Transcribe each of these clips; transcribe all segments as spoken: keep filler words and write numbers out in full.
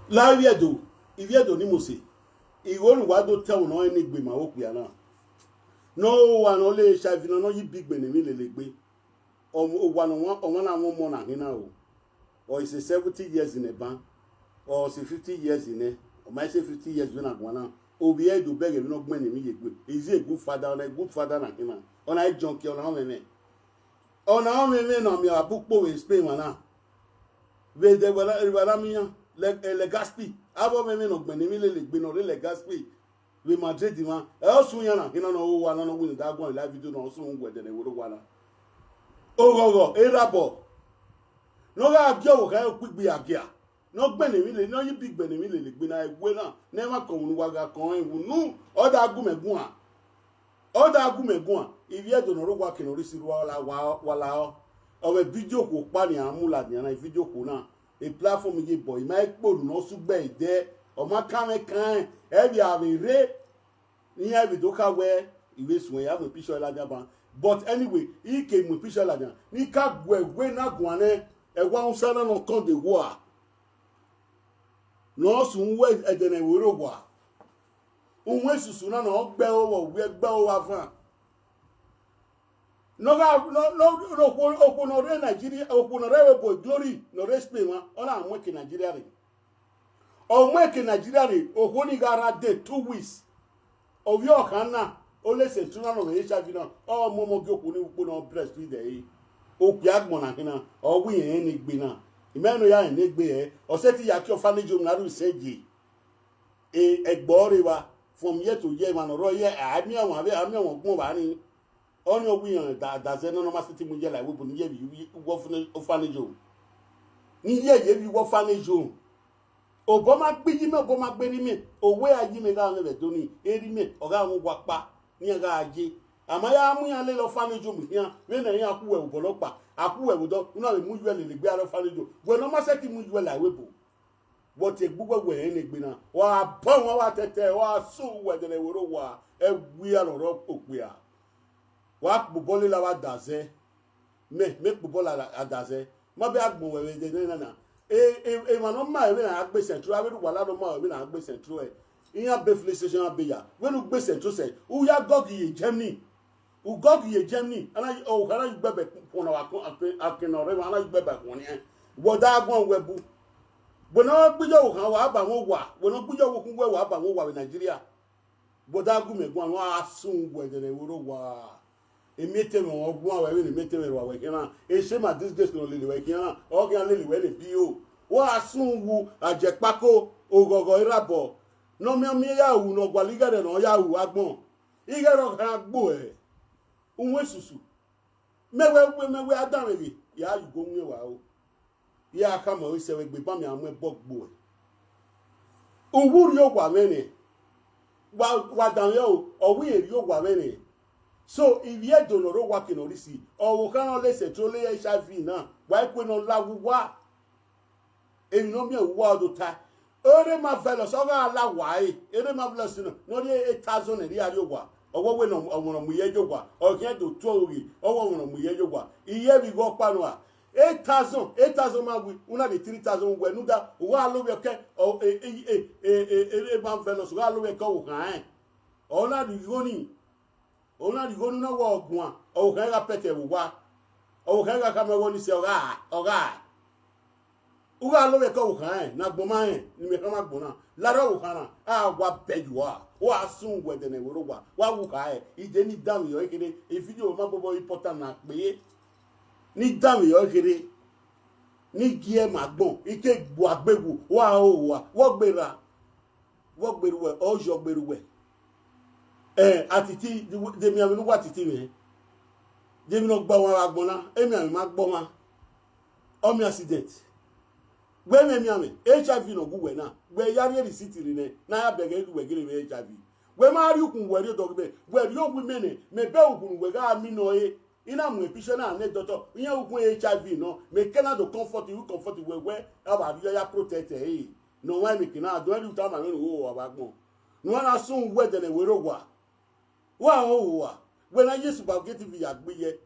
La ivbi Ẹdo, ivbi Ẹdo ni Mose, igho ne uwa do ta ẹvbo ne ọ rẹn ne egbe ma vbe okpia na, ne ọ ho owa ne ọ le HIV na, ne ọ ya ibigbẹn ne emwi lele egbe. Ọ, owa ne ọmwa, ọmwa na mwẹ ọmọ na khin na o, ọ i sẹ seventy years nẹ ban, ọ sẹ fifty years nẹ, ọ ma i sẹ fifty years vbene a guan na, ovbi ẹre do bẹghe emwi ne ọ gbẹn ne emwi ye egbe. Is he a good father? Ọna good father na khin na? Ọna junkie, ọna ọmwẹmwẹ. Ọna ọmwẹmwẹ ne a miẹn vbe abọ ukpo vbe Spain emwa na. Vbe ẹdẹ Wala-, Walamiyan, Le-, eh, Legazpi, avbe ọmwẹmwẹ ne ọ gbẹn ne emwi lele egbe ne ọ rre Legazpi vbe Madrid mwa, ẹ ọ sẹ iran na khin na, ne ọ ho owa na, ne ọ winna da guan vbe live video na, ọ sẹ uhunmwu ẹdẹ ne ẹvbo erha owa na. Oghọghọ, erha obọ, ne ọ gha gie ọvbokhan okpigbi ya gia, ne ọ gbẹn ne emwi lele, ne ọ ya ibigbẹn ne emwi lele egbe na, ẹwe na, ne ẹ i mwẹ akọnmwẹ ne uwa gha kọn rẹn vbe unu, ọ da gu mẹ guan. Ọ da gu mẹ guan, ivbi Ẹdo ne ọ rre owa ke ne ọ rre isi rua, wa la, wa, wa la ọ. Ọ vbe vidio okhuo ọkpa ne iran mu ladian na, vidio okhuo na, e platform ye bọ, I ma i kpe unu ne ọ sẹ ugbẹre dẹ, ọ ma kan mwẹ kan rẹn, ẹ vbe a vbe rre, ne iran vbe do kha wẹ, I vbe suẹn, ya mu picture ladian ban. But anyway, I ke mu picture ladian, ne I ka gu ẹwe na guan nẹ, ẹwe Hausa na ne ọ kọn de wua. Ne ọ sẹ uhunmwu ẹdẹ ne ẹvbo erha owa. Uhunmwu esusu na ne ọ gbe ẹre vbe owiẹ, gbe ẹre vbe avan. Ne ọ gha, ne, ne, ne okhuo, okhuo ne ọ rre Nigeria, okhuo ne ọ rre ẹvbo Glory, ne ọ rre Spain mwa, ọ na mu ẹki Nigeria rre. Ọ mu ẹki Nigeria rre, okhuo ni gha rre dẹ two weeks. Ovbi ọvbokhan na, ọ le Central na ne ọ vbe HIV na, ọ mu ọmọ gie okhuo ni vbe ukpo ne ọ breastfeed ẹre. Okpia agbọn na khin na, ọ wẹ irẹn rẹn ne egbe na. I ma rẹn ne ọ ya rẹn ne egbe hẹ, ọ sẹtin ya kie orphanage home na rhie sẹ ye. E, ẹgbẹe ọre evba, from year to year, emwa ne ọ rrọọ ye, a miẹn ọmwa vbe, a miẹn ọmwa ọgbọn vba ni. Ọnii ọ wẹ irẹn da, da zẹ nọ, ne ọ ma sẹtin mu ye la ẹvbo ebo, ne iye vbe uwu orphanage home. Ne iye ye vbe uwu orphanage home. Obọ ma gbe iye imẹ, obọ ma gbe erha imẹ, owa a ye imẹ gha mwẹ vbe Ẹdo ni, erha imẹ ọ gha mwẹ owa ọkpa ne iran gha ye. A ma ya mu iran lele orphanage home khian, vbene iran khu uwẹ vbe obọ nọkpa, a khu uwẹ vbe odọ, u na vbe mu iyuẹ lele egbe aro orphanage home. Wẹ ne ọ ma sẹtin mu iyuẹ la ẹvbo ebo. Vbe ọ tie egbe uwẹ wẹ rẹn ne egbe na, wa bọ wọn wa tẹtẹ, wa sẹ uhunmwu ẹdẹ ne ẹvbo erha owa, ẹwi a rọrọ okpia. Wa kpobọ lele avbe adazẹ, mẹ, mẹ kpobọ lele adazẹ. Ma bẹ agbọn wẹ vbe ẹdẹ nẹ na na. E, e, emwa ne ọ ma vbene a gbe Central, avbe erha uwa la ne ọ ma vbene a gbe Central ẹ, iran be filẹ station, iran be ya. Vbene u gbe Central sẹ, u ya gọgọ ye Germany. U gọgọ ye Germany, a na, ọ, okha na ya ugbẹbẹ khuọnọ vbe akọn, akọn, akọn ne ọ rre emwa, a na ya ugbẹbẹ khuọnọ iran. Wẹ ọ da guan wẹ bu. Wẹ ne ọ gbe iyọvbe okhan, wa ba mwẹ owa. Wẹ ne ọ gbe iyọvbe okhan, wẹ wa ba mwẹ owa vbe Nigeria. Wẹ ọ da gu mẹ guan, wa sun wẹ ẹdẹ ne ẹvbo erha owa. Emiẹtẹmwẹ ọ guan wẹ vbene emiẹtẹmwẹ rua wẹ khian na. Eshame and disgrace ne ọ lele wẹ khian na, ọ khian lele wẹ ne bio. Wa sun wu ajẹkpako, oghọghọ irabọ. Ne ọ mianmian ya ru ne ọ gualọ ighẹrẹ ne ọ ya ru agbọn. Ighẹrẹ ọ khian gbo ẹ. Uhunmwu esusu. Mẹ wẹ, mẹ wẹ a danmwẹ ghe, ya ye ugo wiẹn wa o. Ya khama ọre sẹ vbe egbe ban mẹ a mu ẹbọ gbo ẹ. Uwu rri owa mwẹ nẹ, wa, wa danmwẹ o, ọ wẹ irẹn rri owa mwẹ nẹ. So, ivbi Ẹdo ne ọ rre owa ke ne ọ rre isi, ọvbokhan ne ọ le sẹ te ọ le HIV na, wa i kue ne ọ la vbe uwa. Emwi ne ọ miẹn vbe uwa ọ do ta. Erha Marvelous, ọ gha la wa ẹre, Erha Marvelous na, ne ọ rhie eight thousand ne ọ rhie rrie owa. Ọ wẹ wẹ ne ọmwa ne ọ mu iye ye owa, ọ khian do tuẹ oghe, ọ wẹ ọmwa ne ọ mu iye ye owa. Iye vbe igho ọkpa nua, eight thousand, eight thousand ma wi, u na rhie three thousand wẹ, ne u da, u gha lovbiẹ ke, ọ, e, e, Erha Marvelous, u gha lovbiẹ ke ọvbokhan rẹn. Ọ na rhie igho ni, ọ na rhie igho ni, u na wẹ ọ guan, ọvbokhan gha pẹtẹ vbe uwa. Ọvbokhan gha khama ẹghẹ ọnii sẹ, ọ gha, ọ gha. U gha lovbiẹ ke ọvbokhan rẹn ne agbọn ma rẹn, ne imẹ khama agbọn na. Larre ọvbokhan na, a wa bẹ ye uwa, wa sun wẹ ẹdẹ ne ẹvbo erha owa, wa wu kha ẹe, I de ne I danmwehọ kherhe, e video ma bọbọ important na kpe, ne I danmwehọ kherhe, ne I gie ma agbọn, I ke gbe uwa gbe wu, wa ho owa, vbe ọ gberra. Vbe ọ gberra uwẹ, ọ yọ gberra uwẹ. Ẹ, atiti, de mianmwẹ ne uwa titi mwẹ. De emwi ne ọ gba ọmwa vbe agbọn na, emianmwẹ ma gba ọmwa. Ọ miẹn accident. Wẹ mwẹ emianmwẹ, HIV ne ọ gu uwẹ na, wẹ ya rhie receipt rre nẹ, ne a ya bẹghe uwẹ gele vbe HIV. Wẹ ma rhie ukhunmwu wẹ rhie odọ gbe, wẹ rhie owu imẹ nẹ, mẹ bẹghe ukhunmwu wẹ gha mi nọ ẹre. I na mu picture na nẹ dọtọ, iran ukhunmwu HIV nọ, mẹ kẹ na do comfort, u comfort wẹ, wẹ a wa rhie ya protect ẹre. Ne ọmwa emwi ke na dọn ẹre, u tama mwẹ ne u ho owa vbe agbọn. Ne uwa na sun wẹ ẹdẹ ne ẹvbo erha owa. Wa ho owa. Wẹ na ye spaghetti vbe ya gbe iyẹ.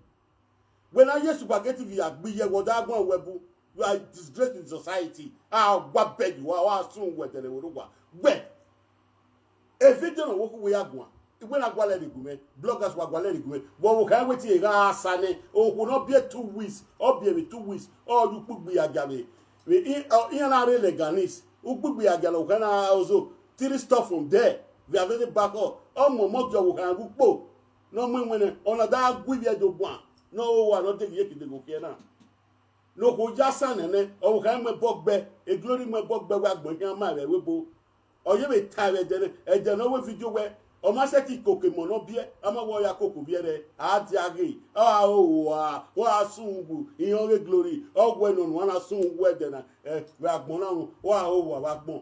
Wẹ na ye spaghetti vbe ya gbe iyẹ, wẹ ọ da guan wẹ bu. You are disgracing society. A wa beg you, wa wa sun wẹ dẹlẹ wẹ wa. Wẹ. E video na wo khu wẹ ya guan. Iwẹ na gualẹ rre gu mwẹ. Bloggers wa gualẹ rre gu mwẹ. Wọ wo kha wetin e gha sa nẹ. Okhuo ne ọ biẹ two weeks. Ọ biẹ vbe two weeks. Ọ ye ukpugbi ya gia vbe. Vbe i, ọ, iran na rre Leganis. Ukpugbi ya gia la okhuo na ozo. Three stop from there. Vbe avẹvbe back up. Ọ mu ọmọ gie ọvbokhan ghe ukpo. Ne ọ mu ẹwẹn nẹ. Ọna da gu ivbi ẹdẹ oguan. Ne ọ ho owa ne ọ deghe iyeke deghe okhiẹ na. Ne okhuo ya sa nẹ nẹ, ọvbokhan mu ẹbọ gbe, e Glory mu ẹbọ gbe wẹ agbọn khian ma vbe ẹvbo ebo. Ọ ye vbe ta vbe ẹdẹ nẹ, ẹdẹ ne ọ wẹ video wẹ, ọ ma sẹtin koko emọ ne ọ biẹ, a ma wẹ ọ ya koko viẹ rẹ, a dia ghe, ọ gha ho owa, ọ gha sun uwu, iran ọghe Glory, ọ wẹ ne ọna na sun uwu ẹdẹ na, ẹ, vbe agbọn na ru, ọ gha ho owa vbe agbọn.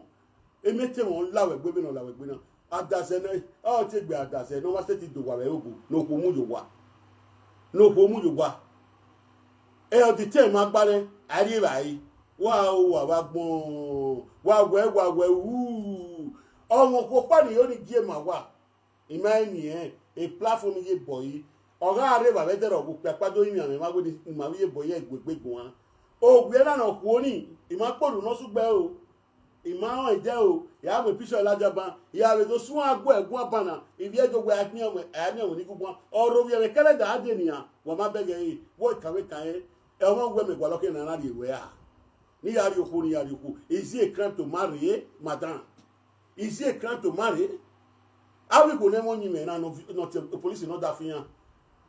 Emete mwẹ ọ la wẹ gbe vbene ọ la wẹ gbe na. Adazẹ ne ọ tie gbe adazẹ ne ọ ma sẹtin do owa vbe ẹvbo ebo, ne okhuo mu ye owa. Ne okhuo mu ye owa. Ẹ, ọditẹ ma gba nẹ, a rhie evbare. Wa ho owa vbe agbọn, wa wẹ, wa wẹ, uu. Ọmwa okhuo ọkpa ne I ho ni gie ma wa. I ma rẹn miẹn, e platform ye bọ yi. Ọ gha rre evbare ẹdẹrẹ ọghe okpia kpa do rinmwian mwẹ, ma wẹ ne ima vbe ye bọ yi ẹguegbe guan. Owiẹ na ne ọ khuo ni, I ma kpe orhu ne ọ sẹ ugbẹre o. I ma rẹn ẹdẹ o, ya mu picture ladian ban, ya vbe do suẹn aguẹ guan ban na, ivbi ẹdẹ wẹ a miẹn wẹ, a miẹn wẹ ni guguan. Ọ rre ovbi ẹmwẹ kẹrẹda a de nian, wa ma bẹghe ẹre, wẹ kan vbe kan ẹre, ẹ, ọmwa wẹ mẹ gualọ khian ne a na rhie ruẹ ra. Ne I ya rhie okhuo, ne I ya rhie okhuo. Is it a crime to marry, eh, madam? Is it a crime to marry? Avbe ikhuo ne ẹmwẹ ọyẹnmwẹ na nọ, nọ tie police ne ọ da fi iran.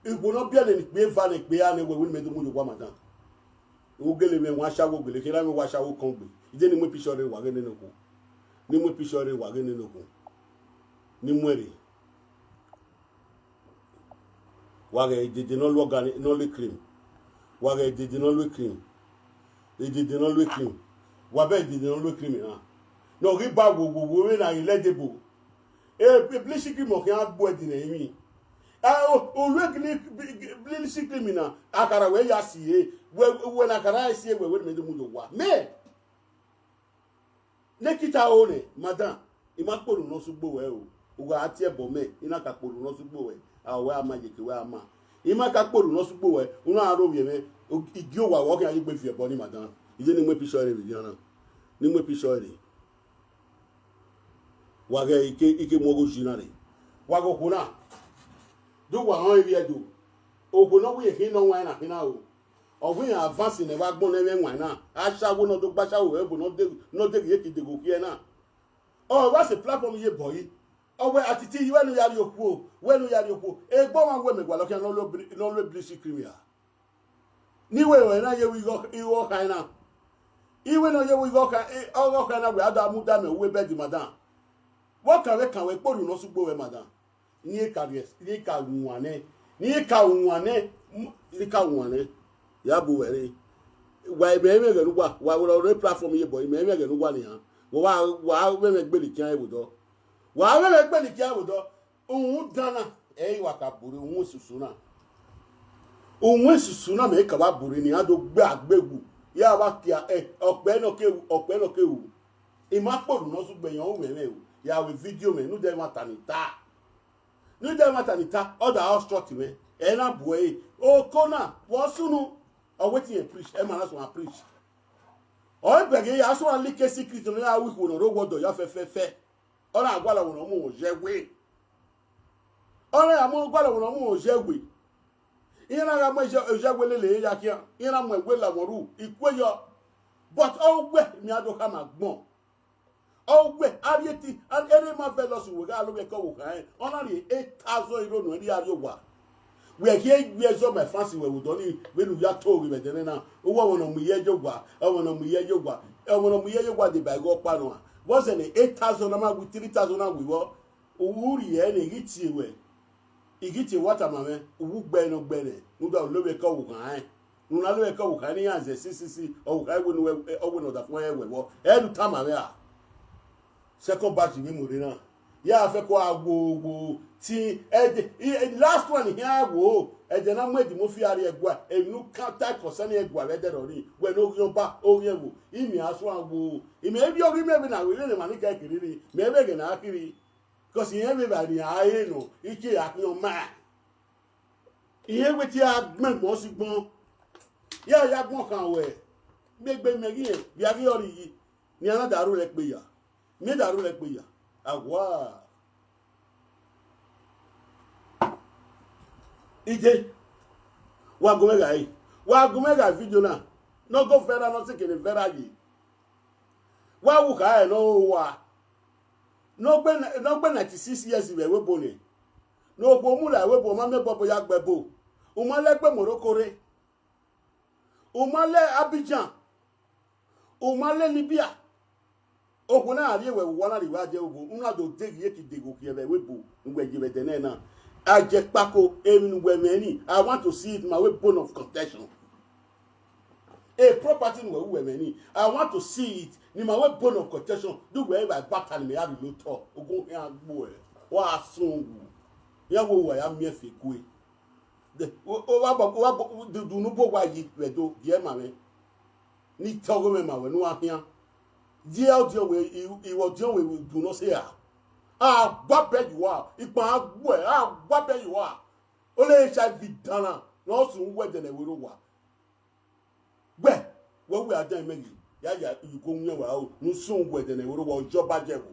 Ikhuo ne ọ biẹ ne ikpia eva ne ikpia eha nẹ wẹ, wẹ ne imẹ do mu ye owa madam. U gele mwẹ wan ashawo gele, kherha mwẹ wa ashawo kọn gbe. I de ne I mu picture rre wa ghe nene okhuo. Ne I mu picture rre wa ghe nene okhuo. Ne I mu ẹre. Wa ghẹ idede ne ọ lu ọga ni, ne ọ lu cream. Wa ghẹ idede ne ọ lu cream. Idede ne ọ lu cream. Wa bẹ idede ne ọ lu cream na. Ne ọ ghi ba wo, wo, wo vbene a ghi lẹ debo. E, e bleach cream ọ khian gbuẹ ẹdin nẹ emwi. A, o, o lu egili bleach cream na, a kharha wẹ ya si ẹre. Wẹ, wẹ ne a kharha si ẹre wẹ, wẹ ne imẹ do mu ye owa. Mẹ. Ne kita ro nẹ, madam, I ma kpe orhu ne ọ sẹ ugbo ruẹ o. U gha tie ẹbọ mẹ, I na ka kpe orhu ne ọ sẹ ugbo ruẹ, a wẹ a ma, iyeke wẹ a ma. I ma ka kpe orhu ne ọ sẹ ugbo ruẹ, u na ro vbiẹ mwẹ, o, I gie owa ruẹ, ọ khian ye egbe viẹ ẹbọ ni, madam. I de ne I mu picture rre vbe iran na. Ne I mu picture rre. Wa ghẹ ike, ike mu ọghe oji na rre. Wa ghẹ okhuo na. Do wa rẹn ivbi Ẹdo. Okhuo ne ọ wẹ khin ne ọ wan na khin na o. Ọ wẹ iran advance ne ẹvbo agbọn ne ẹmwẹ wan na. Ashawo ne ọ do gba ashawo vbe ẹvbo ne ọ de, ne ọ de ghi eke deghe okhiẹ na. Ọ wa sẹ platform ye bọ yi. Ọ wẹ atiti yi wẹ ne u ya rhie okhuo, wẹ ne u ya rhie okhuo. Egbe ọmwa wẹ mẹ gualọ khian ne ọ lo bri-, ne ọ lo bleach cream ya. Ne I wẹ ọre na ye vbe igho, igho khaẹn na. I wẹ ne ọ ye vbe igho khaẹn, e, ọghe ọ khaẹn na wẹ a da mudia mẹ uwu bed madam. Vbe ọ kan vbe kan wẹ kpe orhu ne ọ sẹ ugbo ruẹ madam. Ne I ka rhie, ne I ka wan nẹ, ne I ka wan nẹ, ne I ka wan nẹ. Ya bu wẹ rre. Wa mẹ mwẹ ẹghẹ ne uwa, wa wẹ ọre platform ye bọ, mẹ mwẹ ẹghẹ ne uwa nian. Wa, wa, wa mwẹ mwẹ gbele ikian vbe odọ. Wa mwẹ mwẹ gbele ikian vbe odọ. Uhunmwu dan na, ẹ i wa ka bore, uhunmwu esusu na. Uhunmwu esusu na mẹ ka wa bore ne iran do gbe agbewu. Ya wa kia, ẹ, ọkpẹ nọ ke ru, ọkpẹ nọ ke ru. I ma kpe orhu ne ọ sẹ ugbo yan, u mwẹ mwẹ o. Ya wẹ video mwẹ, ne u dẹ ẹmwata ni ta. Ne u dẹ ẹmwata ni ta, ọ da ọ short mwẹ. Ẹ na bu ẹre. Oko na, vbe ọ sunu, ọ wẹ te irẹn preach, ẹ ma na suẹn preach. Ọ i bẹghe ya suẹn like secret ne ọ ya ru ikhuo ne ọ rre owa ọdọ ya fẹfẹfẹ. Ọ na gualọ wẹ ne ọ mu owa ye ẹwe. Ọ na ya mu gualọ wẹ ne ọ mu owa ye ẹwe. Iran na gha mu owa ye ẹwe lele ya khian. Iran na mu ẹwe la vbọ ru, ikue yọ. But ọ wẹ mia do khama agbọn. Ọ wẹ, a rhie eti, a, erha ima vẹ lọsẹ uwẹ gha lo vbe ẹkẹ ọvbokhan rẹn, ọ na rhie eight thousand euro nuẹn rhie a rrie owa. Wẹ khiẹ gbe ẹzọ ma fancy wẹ vbe odọ ni, vbene u ya to ghe vbe ẹdẹnẹ na, uwu ọmọ ne ọ mu iye ye owa, ọmọ ne ọ mu iye ye owa, ọmọ ne ọ mu iye ye owa deba igho ọkpa nua. Vbọzẹ ne eight thousand na ma wi three thousand na wi vbọ, u rhie ẹre ne I ghi tie wẹ. I ghi tie wẹ a tama mwẹ, u wu gbe ne ọ gbe nẹ, rhunmwuda u lo vbe ẹkẹ ọvbokhan rẹn. Ne u na lo vbe ẹkẹ ọvbokhan ne iran zẹ sisisi, ọvbokhan wẹ ne uwẹ, ọ wẹ ne ọdafẹn ẹwẹ vbọ. Ẹ ne u tama mwẹ ra? Second batch vbe mu rre na. Ya fẹko a wo, wo, ti, ẹdẹ, i, i, last one hia wo, ẹdẹ na mu edimofi a rrie ẹgua, emwi ne u ka ta concern ẹgua vbe ẹdẹrẹ ọnii, wẹ ne oghian ọba, oghian ẹvbo, imẹ a suẹn wo, imẹ vbiẹ oghi mẹ vbe na, vbe ne emwa ni ka kere rre, mẹ vbe ẹghẹ ne a kiri. Because irẹn vbe evbare ne a re nọ, ikie a khian ma. Irẹn wẹ te a gbẹn gbọn si gbọn. Ya ya gbọn khan wẹ. Gbegbe mẹ ghi rẹn, vbe a ghi ọre iyi, ne iran na da ru ẹkpe ya, ne da ru ẹkpe ya. Awa. Ije, wa gu mwẹ gha re, wa gu mwẹ gha video na, ne ọ go viral, ne ọ sikene viral ye. Wa wu kha ẹre ne ọ ho wa. Ne ọ gbe, ne ọ gbe ninety six years vbe ẹvbo ebo nẹ. Ne okhuo mu la ẹvbo ebo, ọ ma miẹn ẹbọ ya gbe ẹbo. U ma lẹ gbe Morocco rre. U ma lẹ Abidjan. U ma lẹ Libya. Okhuo na rhie wẹ vbe uwa na rhie vbe a die ẹvbo ebo, u na do deghi ye ki deghe okhiẹ vbe ẹvbo ebo ne uwẹ ye vbe ẹdẹ nẹ na. A jẹ kpako, emwi ne uwẹ mwẹ ni, I want to see it, ma wẹ bone of contention. A property ne uwẹ ru wẹ mwẹ ni, I want to see it, ne ima wẹ bone of contention, do wẹ evba ẹbata ne mẹ ya rhie otọ, ogun khian gbuẹ, wa sun wu, iran wo uwa ya miẹn fe gue. De, o, o wa bọ, o wa bọ, du, du ne u bu owa yi vbe do, gie ma mwẹ. Ne I te ọghe mwẹ ma wẹ ne u gha khian. Die ọdiọn wẹ, I, I wẹ ọdiọn wẹ du nọ sẹ ra? A gua bẹ ye uwa, ikpan a gbuẹ, a gua bẹ ye uwa. Ole HIV dan na, ne ọ sun uwu ẹdẹ ne ẹvbo ero uwa. Wẹ, wẹ wẹ a dan imẹ ghi, ya ya ugo wian wa o, ne u sun uwu ẹdẹ ne ẹvbo ero uwa, ọjọ ba jẹ ẹvbo.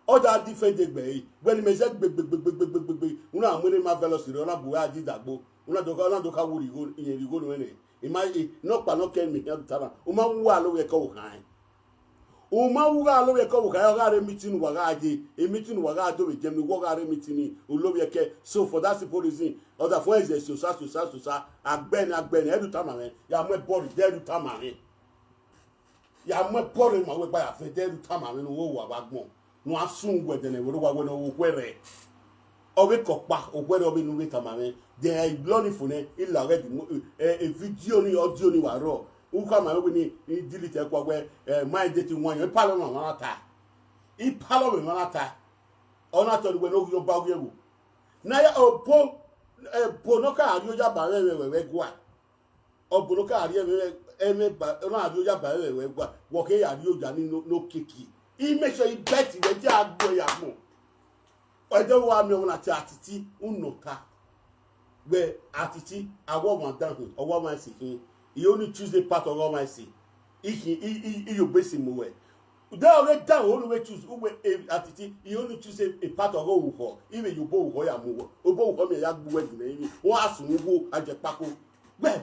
Ọ da defend egbe ẹre, wẹ ne imẹ zẹ gbegbegbegbegbegbe, u na mu ene ma vẹlọsi rre, ọ na bu uwa di dagbo, u na do kha, u na do kha wu rhie igho, irẹn rhie igho nuẹn nẹ. I ma, i, nọkpa nọ kẹ ne imẹ khian do ta na, u ma wu aro vbe ẹkẹ ọvbokhan rẹn. U ma wu gha aro vbe ẹkẹ ọvbokhan rẹn, ọ gha rre meeting ne uwa gha ye, e meeting ne uwa gha do vbe Germany, wẹ ọ gha rre meeting ni, u lo vbe ẹkẹ. So for that simple reason, ọdafẹn ẹzẹ sosa sosa sosa, agbẹnẹ agbẹnẹ, ẹrhu tama mwẹ, ya mu ẹbọ rre, ẹrhu tama mwẹ. Ya mu ẹbọ rre ma wẹ gba ya fẹ, ẹrhu tama mwẹ ne u ho uwa vbe agbọn, ne u gha sun uwu ẹdẹ ne ẹvbo ero uwa wẹ ne ọ vbe okhuẹ rẹ. Ọ vbe ke ọkpa, okhuẹ rẹ ọ vbe ne u vbe tama mwẹ. Then I love ni fo nẹ, I la ọghẹ di mo, eh, eh, video ni, audio ni wa rrọọ. U khama mwẹ wẹ ne I delete ẹkua wẹ, eh, ma date iwanyọn, ipalọ mwẹ ọmwa na ta. Ipalọ mwẹ ọmwa na ta. Ọ na tọ wẹ ne ọ ghi ọba ọghe ẹvbo. Na ya obo, ebo ne ọ ka rrie oya ba mwẹ, mwẹ, mwẹ, mwẹ gua. Ọbo ne ọ ka rrie ẹmwẹ, ẹmwẹ ba, ọ na rrie oya ba mwẹ, mwẹ gua. Wẹ ọ khe ya rrie oya ni no, no keke. I make sure I bet wẹ dia gbe ya gbọn. Ẹdẹ wa miẹn ọmwa na tie Atiti, u nọ ta. Wẹ Atiti, a wẹ ọmwa dan hin, ọ wẹ ọmwa ẹse hin. I only choose a part of ọmwa ẹse. I khin, I, I, I ye obọ esi mu wẹ. De ọghe dan ho ne u vbe choose, u wẹ, eh, Atiti, I only choose a, a part of orukhọ. I vbe ye obọ orukhọ ya mu wẹ. Obọ orukhọ miẹn ya gbe uwẹ ginẹ emwi. Wa sun ugho, a jẹ kpako. Wẹ,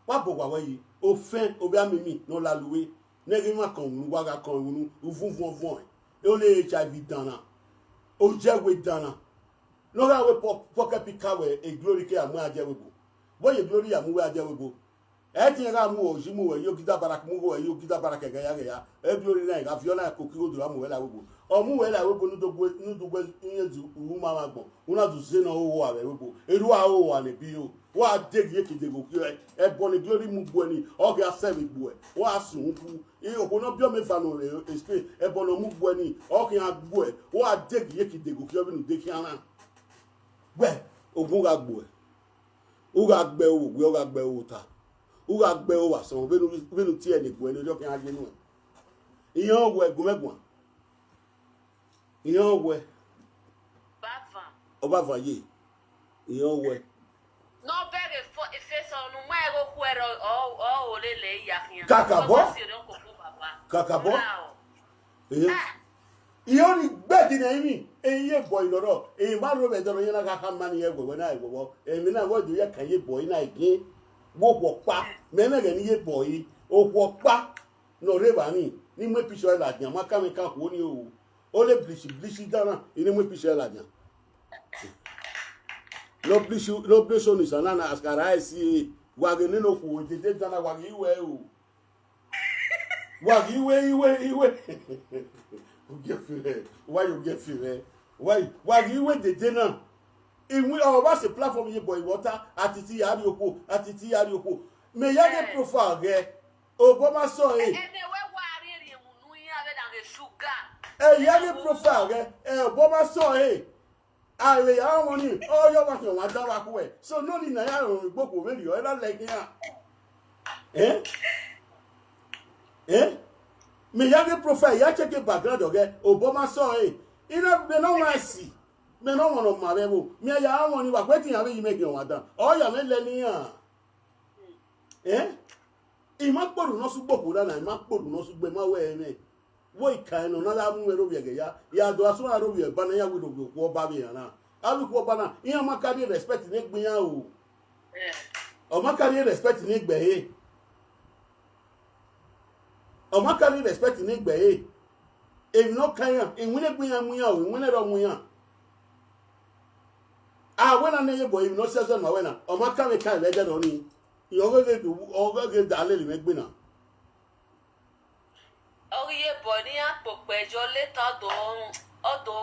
wa bọ owa wẹ yi. Ofẹn, ovbi amimi, ne ọ lalo ue. Ne ẹghẹ emwa kan unu, wa gha kan unu, uvun vuọn vuọn. Ole HIV dan na. Ojẹ we dan na. Ne ọ gha wẹ pọ-, pocket picker wẹ, e Glory ke ya mu a die ẹvbo ebo. Vbe ọ ye Glory ya mu wẹ a die ẹvbo ebo. Ẹtin gha mu, ọ ji mu wẹ, yo gida barak mu wẹ, yo gida barak ẹghẹ ya ghẹ ya. E Glory na gha viọ na ko ki gho do ra mu wẹ la ẹvbo ebo. Ọ mu wẹ la ẹvbo ebo, ne u do gue, ne u do gue, ne u ye du ru ma vbe agbọn. U na du zẹ ne ọ ho uwa vbe ẹvbo ebo. Erha uwa ho uwa ne bi yo. Wa deghi ye ki deghe okhiẹ, ẹbọ ne Glory mu gbuẹ ni, ọ khian sẹ vbe gbuẹ. Wa sun ku. I okhuo ne ọ biẹ ọmọ eva nọ rre Spain, ẹbọ ne ọ mu gbuẹ ni, ọ khian gbuẹ. Wa deghi ye ki deghe okhiẹ vbene u de khian na. Wẹ, ogun gha gbuẹ. U gha gbe ẹre vbe owiẹ, u gha gbe ẹre vbe ota. U gha gbe ẹre vbe asọn, vbene u, vbene u tie ne gbuẹ ne erriọ khian ye nuẹn. Iran wẹ gu mwẹ guan. Iran wẹ. Baba. Ọba van ye. Iran wẹ. Ne ọ bẹghe fo-, efesa ọnumwa ẹghe okhuẹrhẹ ọ, ọ, ọ lele ya khian. Kakabọ. Ọ si ore koko baba. Kakabọ. Ra o. Ehe. Ah. Iyo ni gbẹdin nẹ emwi, eyin ye bọ ilọrọ, emwa rro vbe ẹdẹ nọ, iran na gha khama ni ẹwẹwẹ na ẹwẹwẹ, emwi na wẹ do ya kan ye bọ na egin, wo okhuo ọkpa, mẹ mẹ ghẹ ni ye bọ, okhuo ọkpa ne ọ rre evba ni, ni mu epicha ẹre ladian, ma kan mwẹ kan khuo ni o. Ole blishi blishi dan na, I ni mu epicha ẹre ladian. Ne ọ blishi, ne ọ blishi onisa na, na askara ẹsi, wa ghe nene okhuo dede dan na, wa ghe iwe o. Wa ghi iwe, iwe, iwe. Ogiẹfe rẹ, wa ye ogiẹfe rẹ. Wa, wa ghi iwe dede na. Iwin, ọ vba sẹ platform ye bọ, iwọ ta, Atiti ya rrie okhuo, Atiti ya rrie okhuo. Mẹ ya ghe profile ghẹ, obọ ma sọ ẹre. Ẹmẹ wẹ wa rhie rhie unu iran vbe na ghe sugar. Ẹ ya ghe profile ghẹ, ẹ, obọ ma sọ ẹre. A vbe ya wọn ni, ọ yọ ọmwa khian ọmwa dan vbe akhuẹ. So, nọ ni na ya rọnrọn egbe okhuo vberriọ, ẹ na lẹ khian. Eh? Eh? Mẹ ya ghe profile, ya check background ọghẹ, obọ ma sọ ẹre. I na, mẹ ne ọmwa ẹsi, mẹ ne ọmwa ne ọ ma vbe ẹvbo, mẹ ya wọn ni, wa kue te iran vbe yi mẹ khian ọmwa dan. Ọ ya mwẹ lẹ ne iran. Eh? I ma kpe orhu ne ọ sẹ ugbo okhuo na, I ma kpe orhu ne ọ sẹ ugbo, I ma wẹ ẹmwẹ. Vbe ika ẹnrẹn ne ọ na gha mu mwẹ rre ovbi ẹghẹ ya, ya do asọn ra rre ovbi ẹba na, ya wẹ rhie ovbi okhuo ọba vbe iran na. A vbe ikhuo ọba na, iran ma carry respect ne egbe iran o. Ọ ma carry respect ne egbe ẹre. Ọ ma carry respect ne egbe ẹre. Emwi ne ọ kan iran, iwinna egbe iran mu iran o, iwinna ẹre ọ mu iran. A wẹ na nẹ ye bọ emwi ne ọ si ẹzọ ma wẹ na, ọ ma kan vbe kan vbe ẹdẹrẹ ọnii. Irẹn ọghe ghe, ọghe ghe da lele mwẹ egbe na. Ọ ghi ye bọ ne iran kpokpẹ yọ leta ọdo, ọdo,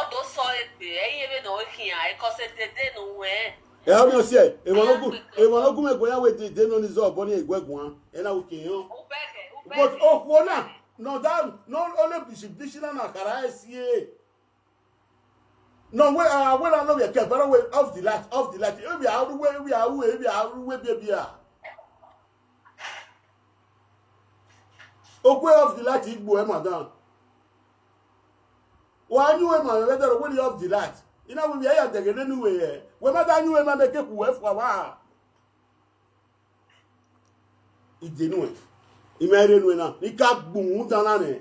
ọdo sọ egbe, ẹ i re vbene ọ khian, because dede ne uwẹ. Ẹ ọ miẹn ọsiẹ, emwa ne ọ gu, emwa ne ọ gu mwẹ guan ya wẹ dede nọ ni zọ obọ ni guẹ guan, ẹ na wẹ ke họn. Ubẹghẹ, But ubẹghẹ. Okhuo na, nọ da, nọ ole bishi bishi na na khara ẹsie. Nọ wẹ, a wẹ na lọ vbe ẹkẹ, but wẹ off the light, off the light. Ivbi a ru wẹ, ivbi a ru, ivbi a ru wẹ biẹ biẹ. Okhuo off the light igbo ẹ ma dan. Wa yin uwẹ ma vbe ẹdẹrẹ wẹ ni off the light. I na wẹ ivbi a ya dẹghe nene uwẹ hẹ. Wẹ ma da yin uwẹ ma mẹ ke ku wẹ fua vba. I de nuẹn, I ma rre nuẹn na, ne I ka gbe uhunmwu dan na nẹ,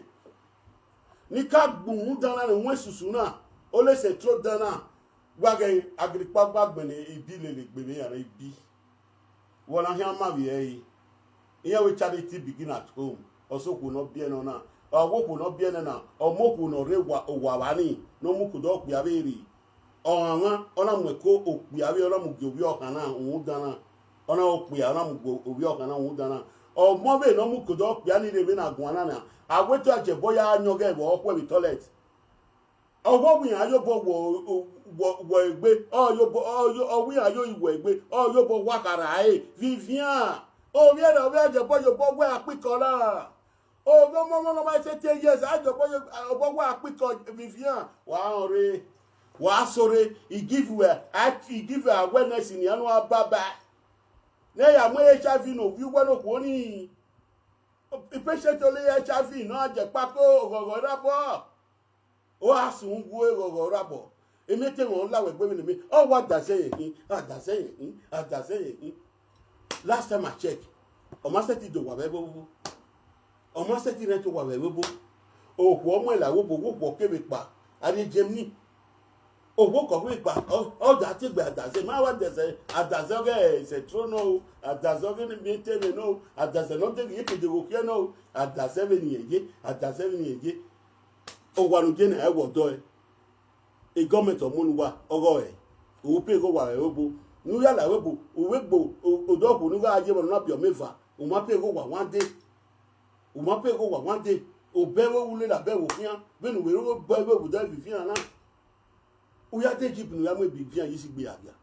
ne I ka gbe uhunmwu dan na nẹ, uhunmwu esusu na, ole sẹ tro dan na, wa ghẹ agirikpa gba gbẹnnẹ ibi lele egbe vbe iran ibi. Vbe ọ na khian ma vbe ẹre, iran wẹ charity begin at home, ọ sẹ okhuo ne ọ biẹ nọ na, ọ wẹ okhuo ne ọ biẹ nẹ na, ọ mu okhuo ne ọ rre owa, owa vba ni, ne ọ mu kodo okpia vbe rri. Ọmwa ọmwa, ọ na mu ẹko okpia vbe, ọ na mu gie ovbi ọkhan na rhunmwuda na, ọ na okpia, ọ na mu gie ovbi ọkhan na rhunmwuda na. Ọmọ vbe ne ọ mu kodo okpia ni rre vbe na guan na na, a wẹ te a jẹbọ ya yan ọghẹ vbe ọ khuẹ vbe toilet. Ọ wẹ iran yo obọ wọ, wọ, wọ egbe, ọ yo obọ, ọ yo, ọ wẹ iran yo iwọ egbe, ọ yo obọ wa khara ẹre, Vivian. Ovbi ẹre, ovbi ẹre jẹbọ yo obọ wẹ akpikọ ra. Ovbi ọmọ ọmọ ne ọ ma sẹ ten years, a jẹbọ yo, obọ wẹ akpikọ, Vivian. Wa rẹn ọre, wa sẹ ọre, I give you, I, I give you awareness ne iran ne a baba. Ne ya mu H I V ne ovbi uwẹ ne okhuo ni. Patient ole H I V ne ọ jẹ kpako oghọghọ rre abọ. Ọ gha sẹ uhunmwu ghọghọ rre abọ. Emete mwẹ ọ la wẹ egbe vbene mẹ, ọ wa da zẹ yẹn khin, a da zẹ yẹn khin, a da zẹ yẹn khin. Last time I check, ọ ma sẹtin do owa vbe ẹvbo vbo. Ọ ma sẹtin rẹn to owa vbe ẹvbo vbo. Okhuo ọ muẹn la vbe obọ, okhuo ọ kevbe kpa, a rrie Germany. Okhuo kọ vbe kpa, ọ, ọ da tie egbe a da zẹ, ma wa da zẹ, a da zẹ ọghe sẹtro nọ o, a da zẹ ọghe ne miẹn etẹn mwẹ nọ o, a da zẹ ne ọ deghẹ iyeke deghẹ okhiẹ nọ o, a da zẹ vbene irẹn ye, a da zẹ vbene irẹn ye. Owa ne u ye na, ẹ wẹ ọdọ ẹre. Egọmẹnti ọ mu ne uwa, ọghe ọre, u pay igho owa vbe ẹvbo. Ne u ya la vbe obo, u vbe gbe odọkhuo ne u gha ye vbe ọna biẹ ọmọ eva, u ma pay igho owa one day. U ma pay igho owa one day. Obẹ vbe u lele abẹ vbe okhian, vbene u vbe ro obọ vbe obuda Vivian na. U ya de Egypt ne u ya mu Vivian yi sigbe ya gia.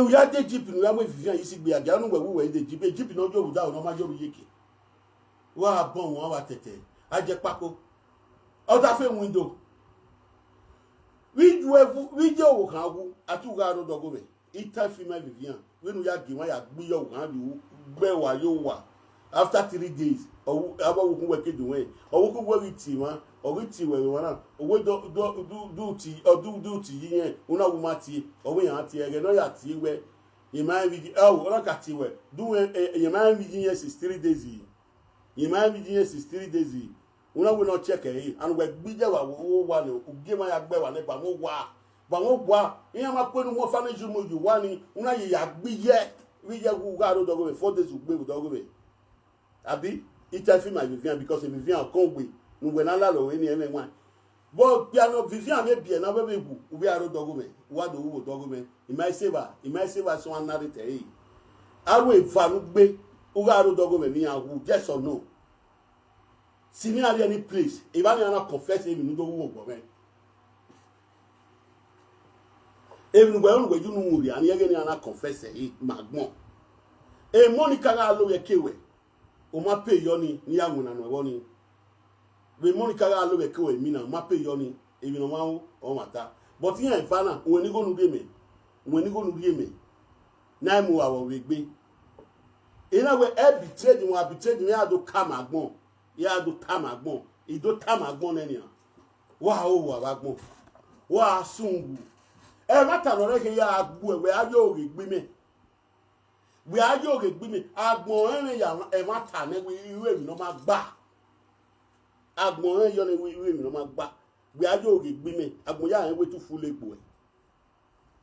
U ya de Egypt ne u ya mu Vivian yi sigbe ya gia, ne uwẹ wu wẹ de Egypt, Egypt ne ọ yo vbe odaro ne ọ ma yo vbe iyeke. Wa bọ wọn wa tẹtẹ, a jẹ kpako. Ọ da fe window. Vbe iye owo khan wu, a tu gha rre odọgomwẹ. I ta fi ma Vivian, vbene u ya gie emwa ya gbe iye owo khan vbe u, gbe wa ye owa. After three days, ọ wu, avbe ọvbokhan uwẹ ke do wẹn, ọvbokhan uwẹ ghi tie emwa, ọ ghi tie wẹ vbe emwa na, uwẹ do, do, do, do ti, ọ do, do ti yi yẹn, u na wu ma tie, ọ wẹ iran tie, ẹghẹ ne ọ ya tie wẹ, emwa rẹn vbe iye, ọ, ọ na ka tie wẹ, do wẹ, e, emwa rẹn vbe iye yẹn since three days. Emwa rẹn vbe iye yẹn since three days. U na wẹ ne ọ check ẹre, and wẹ gbe iye wa wo owa nẹ, u gie emwa ya gbe wa nẹ, ba mwẹ owa, ba mwẹ owa, iran ma kue ne u mu ọfa ne yu mu yu wa ni, u na ye ya gbe iye, vbe iye wu gha rre odọgomwẹ, four days u gbe vbe odọgomwẹ. Abi, I ta fi ma Vivian, because Vivian ọkọn gbe, ne uwẹ na lalọ ẹre ni ẹmwẹ wan. Vbe okpia ne Vivian vbe biẹ na vbe vbe wu, u vbe a rre odọgomwẹ, u wa do wu vbe odọgomwẹ, I ma i se evba, I ma i se evba sẹ ọmwa na rre te ẹre. Aro eva ne u gbe, u gha rre odọgomwẹ ne iran wu, yes or no? Si ne iran rrie any place, evba ne iran na confess emwi ne u do wu vbe ogbọ mwẹ. Emwi ne uwẹ ru ne uwẹ ye unu mu rria, ne iran ghẹ ne iran na confess ẹre ma agbọn. Emọ ni ka gha lo vbe ẹke ruẹ, u ma pay yọ ni, ne I ya winna nuẹn vbọ ni. Vbe emọ ni ka gha lo vbe ẹke ruẹ emina, u ma pay yọ ni, emwi ne ọmwa ru, ọmwa ta. But iran eva na, uwẹ ne igho ne u rhie mẹ, uwẹ ne igho ne u rhie mẹ, ne a i mu vbe avọ vbe egbe. I na wẹ ẹ betrayed mwẹ, a betrayed mwẹ, I ra do ka ma agbọn, I ra do ta ma agbọn, I do ta ma agbọn nẹ nian. Wa ho owa vbe agbọn, wa sun wu. Ẹmwata ne ọ rẹn khin ya gbe uwẹ, wẹ a yo ghe egbe mẹ. Wẹ a ye oghe gbe imẹ, agbọn rẹn mwẹ ya ẹmwata nẹ wẹ iru emwi ne ọ ma gba. Agbọn rẹn yọ nẹ wẹ iru emwi ne ọ ma gba. Wẹ a ye oghe gbe imẹ, agbọn ya rẹn wẹ tu fule egbe uẹ.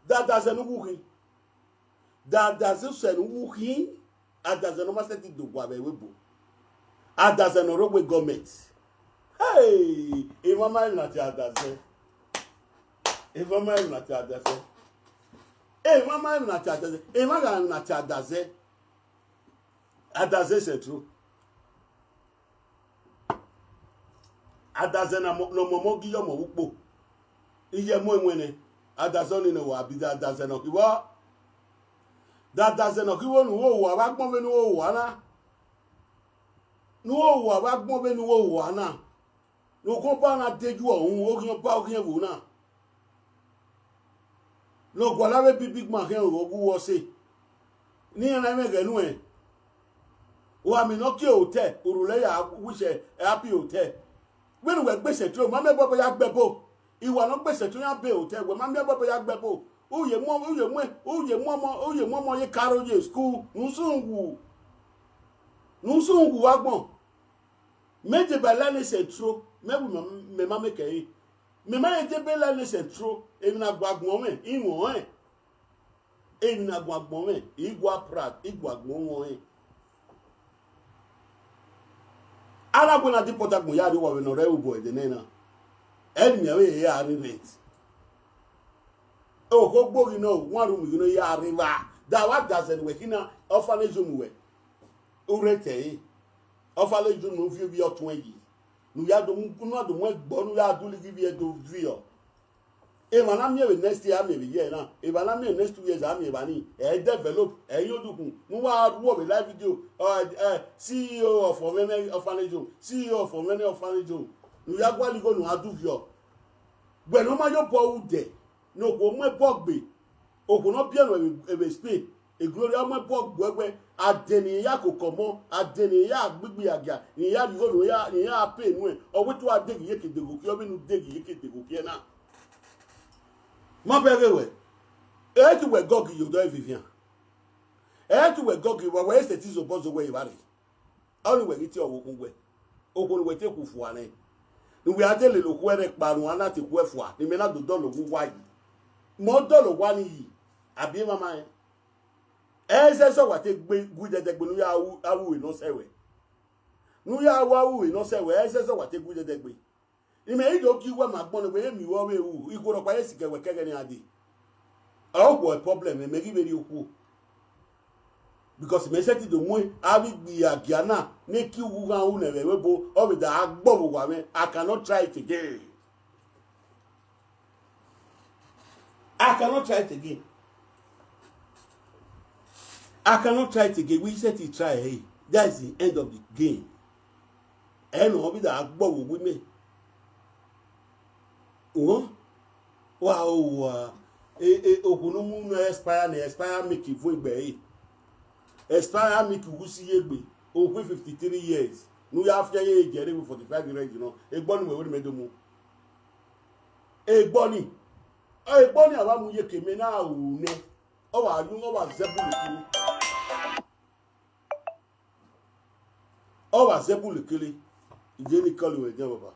Dadazẹ ne u wu khin. Dadazẹ sẹ ne u wu khin. Adazẹ ne ọ ma sẹtin do gua vbe ẹvbo ebo. Adazẹ ne ọ rre ogbe gọọmẹnti. Hey, emwa ma emwi na tie adazẹ. Emwa ma emwi na tie adazẹ. Emwa ma emwi na tie adazẹ. Emwa gha emwi na tie adazẹ. Adazẹ Central. Adazẹ ne ọmọmọ gi ye ọmọ vbe ukpo. Iye mu ẹwẹn nẹ. Adazẹ ọnii ne wa bi adazẹ ne ọ khin vbọ. Dadazẹ ne ọ khin vbọ ne u ho owa vbe agbọn vbene u ho owa na. Ne u ho owa vbe agbọn vbene u ho owa na. Ne okhuo ọba na deju ọhun, oghian ọba oghian ẹvbo na. Ne ọ gualọ avbe big big man khian ru ọghe uwu ọse. Ne iran na mwẹ ẹghẹ nuẹn. Wa miẹn ne ọ kie hotel, urhu lẹ ya wish ẹ happy hotel. Vbene uwẹ gbe Central, ma miẹn bọbọ ya gbe ẹbo. Iwa ne ọ gbe Central ya be hotel, wẹ ma miẹn bọbọ ya gbe ẹbo. U ye mu, u ye mu, u ye mu ọmọ, u ye mu ọmọ ye karo ye school, ne u sunu wu. Ne u sunu wu vbe agbọn. Mẹ deba la ne Central, mẹ wu mẹ ma make ẹre. Mẹ ma he deba la ne Central, emwi ne a gua agbọn mwẹ, I mwẹ ọnrẹn. Emwi ne a gua agbọn mwẹ, I gua proud, I gua agbọn mwẹ ọnrẹn. A na wẹ ne a deport agbọn ya rrie owa vbe ne ọ rre obọ ẹdẹ nẹ na. Ẹ ne imian vbe ya rre rent. Okhuo gbe oghi nọ, one room ghi nọ ya rre evba. Da wa da zẹ ne uwẹ khin na, orphanage home wẹ. U rent ẹre. Orphanage home ne u viọ ivbi ọtuẹn yi. Ne u ya do mu, ne u na do mu ẹgbọ, ne u ya do lighi ivbi ẹdo viọ. Emwa na miẹn vbe next year, a miẹn vbe year na. Emwa na miẹn next two years, a miẹn evba ni. Ẹ i develop, ẹ i yo dukhun. Ne u wa ru vbe live video, ọ, ẹ, C E O of Ọmwẹmwẹ Orphanage Home, C E O of Ọmwẹmwẹ Orphanage Home. Ne u ya gualọ igho ne u gha du viọ. Wẹ ne ọ ma ye obọ ru dẹ, ne okhuo mu ẹbọ gbe, okhuo ne ọ biẹ nọ vbe, vbe Spain, Gloria mu ẹbọ gbe wẹ, adẹ ne irẹn ya koko ọmọ, adẹ ne irẹn ya gbigbi agia, ne irẹn ya rhie igho, ne irẹn ya, ne irẹn ya pay nuẹn, ọ wẹ te u gha deghi ye ke degho khiẹ, ọ vbene u deghi ye ke degho khiẹ na. Ma bẹghe wẹ, ẹ i te uwẹ gọgọ ye odọ evivian. Ẹ i te uwẹ gọgọ ye, wa wẹ sẹtin zobọ zẹ owẹ evbare. Ọnii wẹ ghi tie ọvbokhan uwẹ, okhuo ne uwẹ te khu fua nẹ, ne uwẹ a te lele okhuo ẹre kpa ne uwa na te khuẹ fua, ne imẹ na do dọlọ owa uwa yi. Mẹ ọ dọlọ owa ni yi, abi emwamwa rẹn. Ẹ i zẹzẹ wa te gbe gu idẹdẹgbe ne u ya ru avbe ure ne ọ sẹ ruẹ. Ne u ya ru avbe ure ne ọ sẹ ruẹ, ẹ i zẹzẹ wa te gu idẹdẹgbe. Imẹ i do gie uwẹ ma agbọn ne wẹ miẹn uwẹ ọvbe ru, ikhuo rhọkpa ye sikẹ wẹ kẹghẹ ne iran dee. Ọ khuọ problem, mẹ ghi vbe rhie okhuo. Because mẹ sẹtin do mu avbe igbi agia na ne ki uwu ghan ru nẹ vbe ẹvbo ebo, ọ vbe da gha gbọ vbe owa mwẹ, I cannot try it again. I cannot try it again. I cannot try it again. We set it try, hey. That is the end of the game. Ẹ nọ ọ vbe da gbọ vbe owa mwẹ. Uhun. Wa o wa. E, e, okhuo ne u mu ne expire ne expire make ivun egbe ẹre. Expire make uwu si ye egbe. Okhuo fifty three years. Ne u ya fian ye eje ẹre vbe forty five years nọ. Egbọ ni wẹ wẹ ne mẹ do mu. Egbọ ni. Egbọ ni a wa mu ye ke mẹ na ru nẹ. Ọ wa yu, ọ wa zẹ bulu kiri. Ọ wa zẹ bulu kiri. Ije ni kọlu ẹdẹ baba.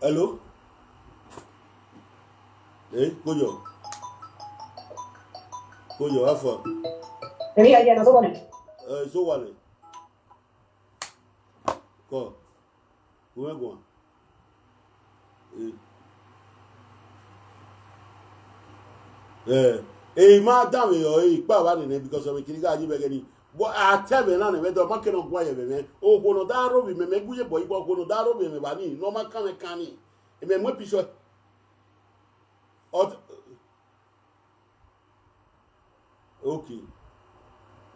Hello? Eh, koyo. Koyo, how far? Èmi yà jẹ́ ẹ̀nà tó wọlé. Eh, so wale. Kọ. Uwẹ guan. Eh. Eh, eh, I ma danmwehọ, eh, ikpa vba nene because of ekiri gha yi vbe ẹghẹ ni. But a te ẹmwẹ na nẹ, vbe ẹdẹ ọ ma kẹ ne ọ guan ye ẹmwẹ mwẹ. Okhuo ne ọ da rhovbiẹ mẹ, mẹ gu ye bọ igbo, okhuo ne ọ da rhovbiẹ mẹ vba ni, ne ọ ma kan mwẹ kan ni. Mẹ mu episode. Ọ, okay.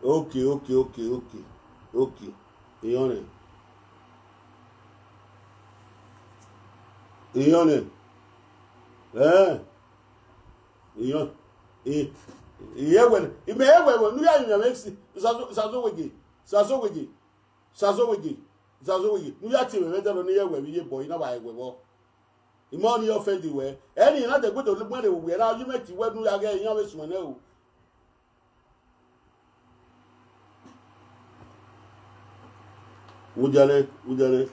Okay, okay, okay, okay. Okay. Iyọn nẹ. Iyọn nẹ. Eh. Iyọn. I, I ẹwẹ nẹ. I mẹ ẹwẹ ẹwẹ. Nu ya yin mẹ si. Sazo, sazo weje. Sazo weje. Sazo weje. Sazo weje. Nu ya tie mẹ vbe dẹrọ ne I ẹwẹ vbe ye bọ. I na wa ẹwẹ vbọ. Ima ọnii offend wẹ. Ẹni na dẹgbe do lugbe rre uwẹ ra, you meant wẹ nu ya ghẹ iran vbe suẹn nẹ o. Mudia nẹ, mudia nẹ.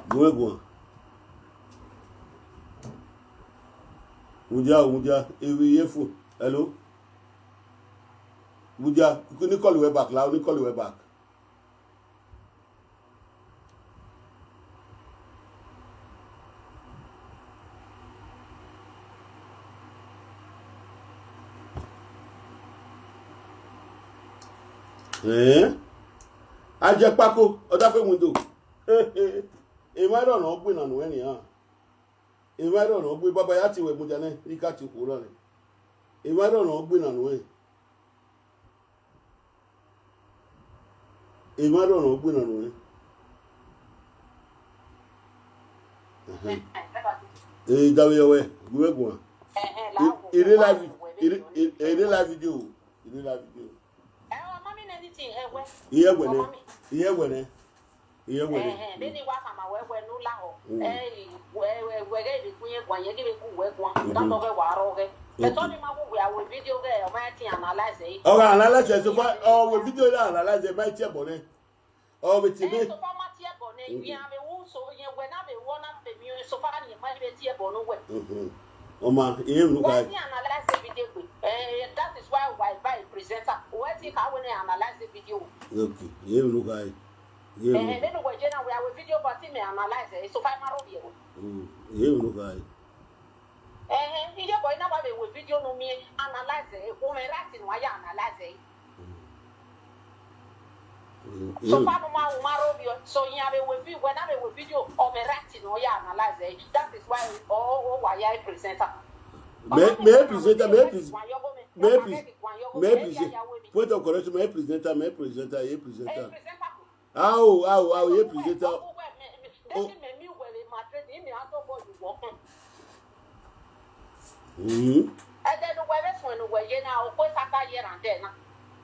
Gu mwẹ guan. Mudia, mudia, ewe ye fu. Hello. Mudia, ni call wẹ back, la, ni call wẹ back. Ẹn, a jẹ kpako, ọ dafe window. Emwa ẹrọ ne ọ gbe na nuẹn nian. Emwa ẹrọ ne ọ gbe, baba ya tie wẹ mudia nẹ, I ka tie okhuo na nẹ. Emwa ẹrọ ne ọ gbe na nuẹn. Emwa ẹrọ ne ọ gbe na nuẹn. Ẹhẹn. Ee, davbe yọ wẹ, gu mwẹ guan. Ẹhẹn, I, la I re live, I re, I, I re live video. I re live video. Ẹ, ọ ma mean anything, ẹ wẹ. Iye wẹ nẹ. Ọ ma mean. Iye wẹ nẹ. Iye wẹ nẹ. Ẹhẹn, vbene I wa khama wẹ wẹ ne u lahọ. Mm. Ẹ, wẹ, wẹ, wẹ ghẹ vbe gu iye guan, yẹn ghi vbe gu wẹ guan. Mhm. Dọtọ ghẹ wa rọ ghẹ. Okay. Ẹtọ ni ma wu wẹ a wẹ video ghẹ, ọ ma tie analyze ẹre. Ọ gha analyze ẹre, so far, ọ wẹ video na analyze ẹre, ma tie ẹbọ nẹ. Ọ vbe tie ebe. Eh, so far ma tie ẹbọ nẹ, mm, iran vbe wu so, iran wẹ na vbe wọ na vbe miẹn, so far ni ma vbe tie ẹbọ ne uwẹ. Mhm. Ọ ma, I re emwi ne u kha. Wẹ ti analyze video gbe. Eh, that is why wa ba a presenter. Wẹ ti kha wẹ ne analyze video. Okay, I re emwi ne u kha. I re emwi. Eh, vbene uwẹ je na wẹ a wẹ video but mẹ analyze, eh, so far ma rhie wẹ. Mm, I re emwi ne u kha. Ẹhẹn, iye boy na wa vbe wẹ video ne u miẹn analyze, eh, u mwẹ right ne uwa ya analyze. Mm. So far ne u ma, u ma rhie wẹ, so iran vbe wẹ vi-, wẹ na vbe wẹ video, ọ mwẹ right ne ọ ya analyze, eh, that is why ọ, ọ, ọ wa ya presenter. Mẹ, mẹ presenter, mẹ pres-, mẹ pres-, mẹ presenter. Point of correction, mẹ presenter, mẹ presenter, ye presenter. Ao, ao, ao, ye presenter. Mhm. Ẹdẹ ne uwẹ vbe suẹn ne uwẹ ye na, okhuo saka ye rhan dẹ na.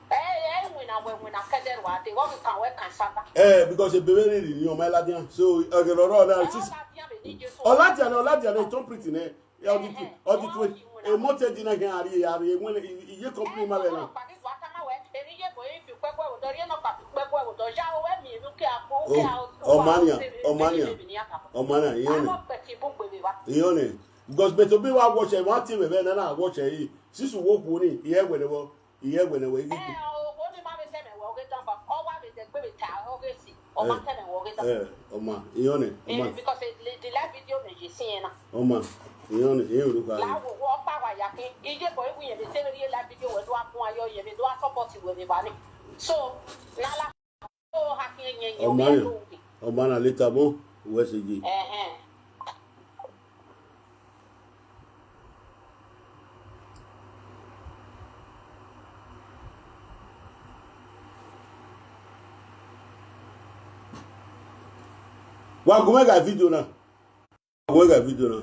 Ẹ, ẹ, winna wẹ winna kẹdẹ rua dee, vbọ ghi kan wẹ kan saka. Eh, because ebe vbe rhirhi ni ọ ma ladian. So, ọghe rọrọ na, sis. Ọ ladian vbe ni Jesu. Ọ ladian, ọ ladian, ọ turn pretty nẹ. Ẹ, ọ di tu, ẹhẹn, ọ di tu, ọ di winna. Emote di na khian rhie, a rhie, wẹ, iye company ma vbe na. Ọkpa ghi wa tama wẹ, emwi ye boy fi ukpẹkpẹ vbe odọ, rhie nọkpa fi ukpẹkpẹ vbe odọ, ya ru ẹmwẹ emwi ukia, ukia, ọ ma nian, ọ ma nian, ọ ma nian, iye ọnẹ. Iye ọnẹ. Because bẹtẹ obọ wa watch ẹ, wa tie mwẹ vbe na na watch ẹ, sis wo khuo ni, iye ẹwẹ nẹ vbọ, iye ẹwẹ nẹ vbọ, iye. Ẹ, o, wo ni ma vbe tẹmwẹ wẹ ọghe danba, ọ wa vbe dẹgbe vbe ta ọghe si, ọ ma tẹmwẹ wẹ ọghe danba. Ẹ, ọ ma, iye ọnẹ, ọ ma. Because the, the live video mẹ ye si ẹn na. Ọ ma, iye ọnẹ, iye ọnẹ kha. La wo, wo ọkpa wa ya khin, iye boy wi yẹn vbe te vbe rhie live video wẹ do a bun ayọ, yẹn vbe do a support wẹ vbe ba ni. So, na la. Ọ ma na, ọ ma na later mọ, uwẹ sẹ ye. Ẹhẹn. Wa gu mwẹ gha video na. Wa gu mwẹ gha video na.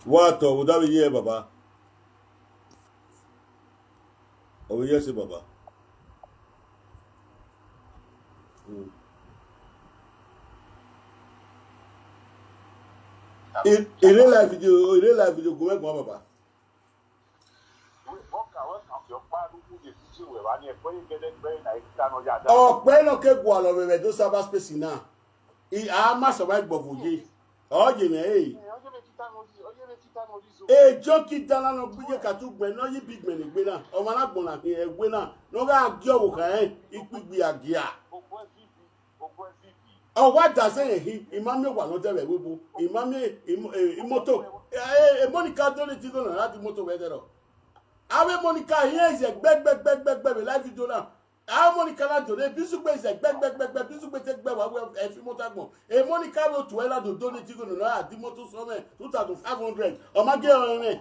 Wa tọ vbe odaro ye baba. Ọ vbe ye ẹse baba. Mm. I, I re live video, I re live video, gu mwẹ guan baba. Ọkpẹ nọ ke gualọ vbe ẹdẹ Osaba space na. I, a ma sẹ ọmwa igbọvo ye. Ọ ye mwẹ, eh. Eh, ọ ye vbe tita ne ọ di, ọ ye vbe tita ne ọ di zo. Eh, Junkie Dala nọ gbe iye katu gbẹn, nọ ye ibigbẹn ne egbe na. Ọmwa na gbọnna khin ẹwe na, ne ọ gha gie ọvbokhan rẹn, ikpigbi a gia. Ogun ẹzibi, ogun ẹzibi. Ọ wa da zẹ rẹn hin, I ma miẹn owa ne ọ dẹ vbe ẹvbo ebo, I ma miẹn imo-, eh, imoto. Eh, eh, Monica donate igho na, ra di imoto vbe ẹdẹrọ. Avbe Monica hiẹn zẹ gbẹgbẹgbẹgbẹgbẹ vbe live video na. A Monica na do ne Bizugbe zẹ gbẹgbẹgbẹgbẹ, Bizugbe te gbe wa wẹ ẹ fi imoto agbọn. E Monica vbe otu ẹre na do donate igho ne ọ ra di imoto sọ mwẹ two thousand five hundred. Ọ ma gie ọnrẹn mwẹ.